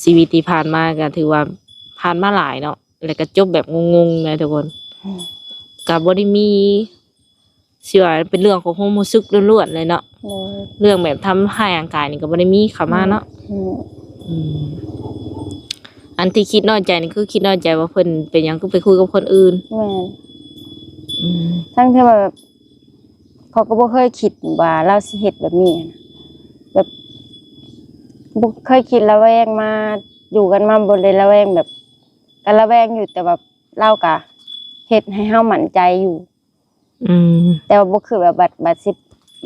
ຊີວິດທີ່ຜ່ານມາກະຖືວ່າຜ່ານມາຫຼາຍເນາະ ແລ້ວກະຈົບແບບງົງໆເລີຍທຸກຄົນ. ອືມ ກະບໍ່ໄດ້ມີ ຊິວ່າເປັນເລື່ອງຂອງຄວາມຮູ້ສຶກລ້ວນໆເລີຍເນາະ. ໂດຍ. ເລື່ອງແບບທຳຮ້າຍຮ່າງກາຍນີ້ກະບໍ່ໄດ້ມີເຂົ້າມາເນາະ. ອືມ ອືມ ອັນທີ່ຄິດນ້ອຍໃຈນີ້ຄືຄິດນ້ອຍໃຈວ່າເພິ່ນເປັນຫຍັງຄືໄປຄຸຍກັບຄົນອື່ນ. ແມ່ນ. ອືມ ທັງທີ່ວ່າແບບ ເຂົາກະບໍ່ເຄີຍຄິດວ່າລາວຊິເຮັດແບບນີ້ຫັ້ນນະ. ແບບ ບໍ່ເຄີຍຄິດລະແວງມາ ຢູ່ກັນມາບໍ່ໄດ້ລະແວງ ແບບ ກໍລະແວງຢູ່ ແຕ່ວ່າລາວກໍເຮັດໃຫ້ເຮົາໝັ້ນໃຈຢູ່. ອືມ ແຕ່ວ່າບໍ່ຄືແບບ ບັດ ບັດຊິ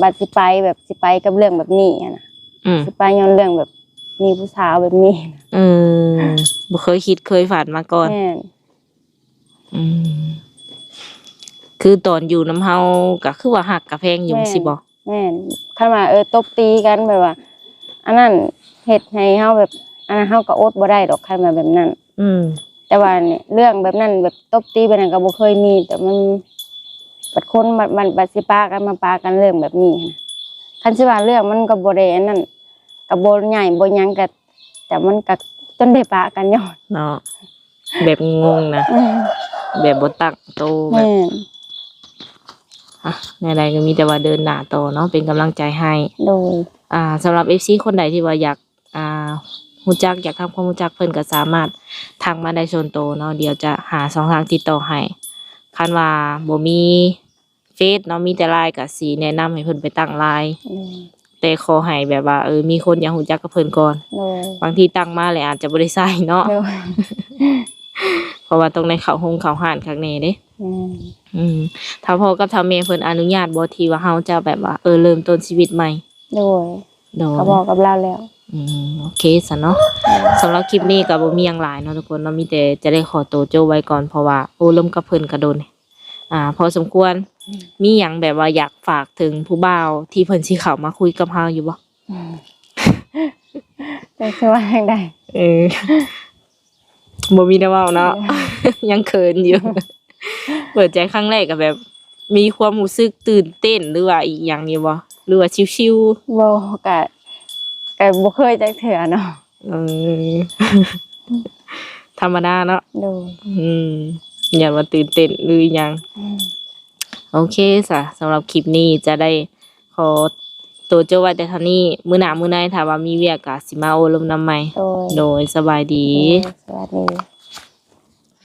ບັດຊິໄປ ແບບຊິໄປກັບເລື່ອງແບບນີ້ຫັ້ນນະ. ອືມ ຊິໄປຍ້ອນເລື່ອງແບບມີຜູ້ສາວແບບນີ້. ເອີ ບໍ່ເຄີຍຄິດເຄີຍຝັນມາກ່ອນ. ແມ່ນ. ອືມ ຄືຕອນຢູ່ນຳເຮົາກໍຄືວ່າຮັກກັບແພງຢູ່ ແມ່ນ ຊີ້ບໍ? ແມ່ນ. ຄັນວ່າ ເອີ ຕົບຕີກັນ ແບບວ່າ ອັນນັ້ນ ເຮັດໃຫ້ເຮົາແບບ ອັນນັ້ນ ເຮົາກໍອົດບໍ່ໄດ້ດອກ ຄັນວ່າແບບນັ້ນ. ອືມ ແຕ່ວ່ານີ້ ເລື່ອງແບບນັ້ນ ແບບຕົບຕີແບບນັ້ນກໍບໍ່ເຄີຍມີ ແຕ່ມັນ ບັດຄົນ ບັດ ບັດ ບັດຊິປະກັນ ມາປະກັນເລື່ອງແບບນີ້. ຄັນຊິວ່າເລື່ອງມັນກໍບໍ່ໄດ້ອັນນັ້ນ ກໍບໍ່ໃຫຍ່ບໍ່ຫຍັງ ກໍ ແຕ່ມັນກໍຈົນໄດ້ປະກັນຍ້ອນ ເນາະ. ແບບງົງໆນະ ອືມ ແບບບໍ່ຕັ້ງໂຕ ແບບ ແມ່ນ. ອ່ະ ແນວໃດກໍມີແຕ່ວ່າເດີນໜ້າຕໍ່ເນາະ ເປັນກຳລັງໃຈໃຫ້. ໂດຍ. ອ່າ ສຳລັບເອັຟຊີຄົນໃດທີ່ວ່າຢາກ ອ່າ ຮູ້ຈັກ ຢາກທຳຄວາມຮູ້ຈັກເພິ່ນ ກໍສາມາດທັກມາໄດ້ສ່ວນໂຕເນາະ ດຽວຈະຫາຊ່ອງທາງຕິດຕໍ່ໃຫ້. ຄັນວ່າບໍ່ມີເຟສເນາະ ມີແຕ່ລາຍ ກໍຊິແນະນຳໃຫ້ເພິ່ນໄປຕັ້ງລາຍ. ອືມ ແຕ່ຂໍໃຫ້ແບບວ່າ ເອີ ມີຄົນຢາກຮູ້ຈັກກັບເພິ່ນກ່ອນ. ໂດຍ. ບາງທີຕັ້ງມາແລ້ວອາດຈະບໍ່ໄດ້ໃຊ້ເນາະ. ໂດຍ. ເພາະວ່າຕ້ອງໄດ້ເຂົ້າໂຮງເຂົ້າຮ້ານຄັກແນ່ເດ້. ແມ່ນ. ອືມ ຖ້າພໍ່ກັບຖ້າແມ່ເພິ່ນອະນຸຍາດບໍ່ ທີ່ວ່າເຮົາຈະແບບວ່າ ເອີ ເລີ່ມຕົ້ນຊີວິດໃໝ່? ໂດຍ. ໂດຍ ກໍບອກກັບລາວແລ້ວ. ອືມ ໂອເຄຊັ້ນເນາະ. ໂດຍ. ສຳລັບຄລິບນີ້ກໍບໍ່ມີຫຍັງຫຼາຍເນາະທຸກຄົນເນາະ ມີແຕ່ຈະໄດ້ຂໍໂຕຈົບໄວ້ກ່ອນ ເພາະວ່າໂອ້ລົມກັບເພິ່ນກໍດົນ ອ່າ ພໍສົມຄວນ. ອືມ ມີຫຍັງແບບວ່າຢາກຝາກເຖິງຜູ້ບ່າວທີ່ເພິ່ນຊິເຂົ້າມາຄຸຍກັບເຮົາຢູ່ບໍ່? ອືມ ຈັກຊິວ່າຈັ່ງໃດ? ເອີ ບໍ່ມີແນວເວົ້າເນາະ. ເອີ ຍັງເຂີນຢູ່. ເປີດໃຈຄັ້ງແລກກໍແບບ ມີຄວາມຮູ້ສຶກຕື່ນເຕັ້ນ ຫຼືວ່າອີ່ຫຍັງຢູ່ບໍ່ ຫຼືວ່າຊິວໆ? ບໍ່ ກະ ກະບໍ່ເຄີຍຈັກເທື່ອເນາະ. ເອີ ທຳມະດາເນາະ. ໂດຍ. ອືມ ຢ້ານວ່າຕື່ນເຕັ້ນ ຫຼືອີ່ຫຍັງ. ອືມ ໂອເຄຊະ ສຳລັບຄລິບນີ້ຈະໄດ້ຂໍໂຕຈົບໄວ້ແຕ່ເທົ່ານີ້. ມື້ໜ້າມື້ໃນ ຖ້າວ່າມີວຽກກໍຊິມາໂອ້ລົມນຳໃໝ່. ໂດຍ. ໂດຍ ສະບາຍດີ. ໂດຍ ສະບາຍດີ.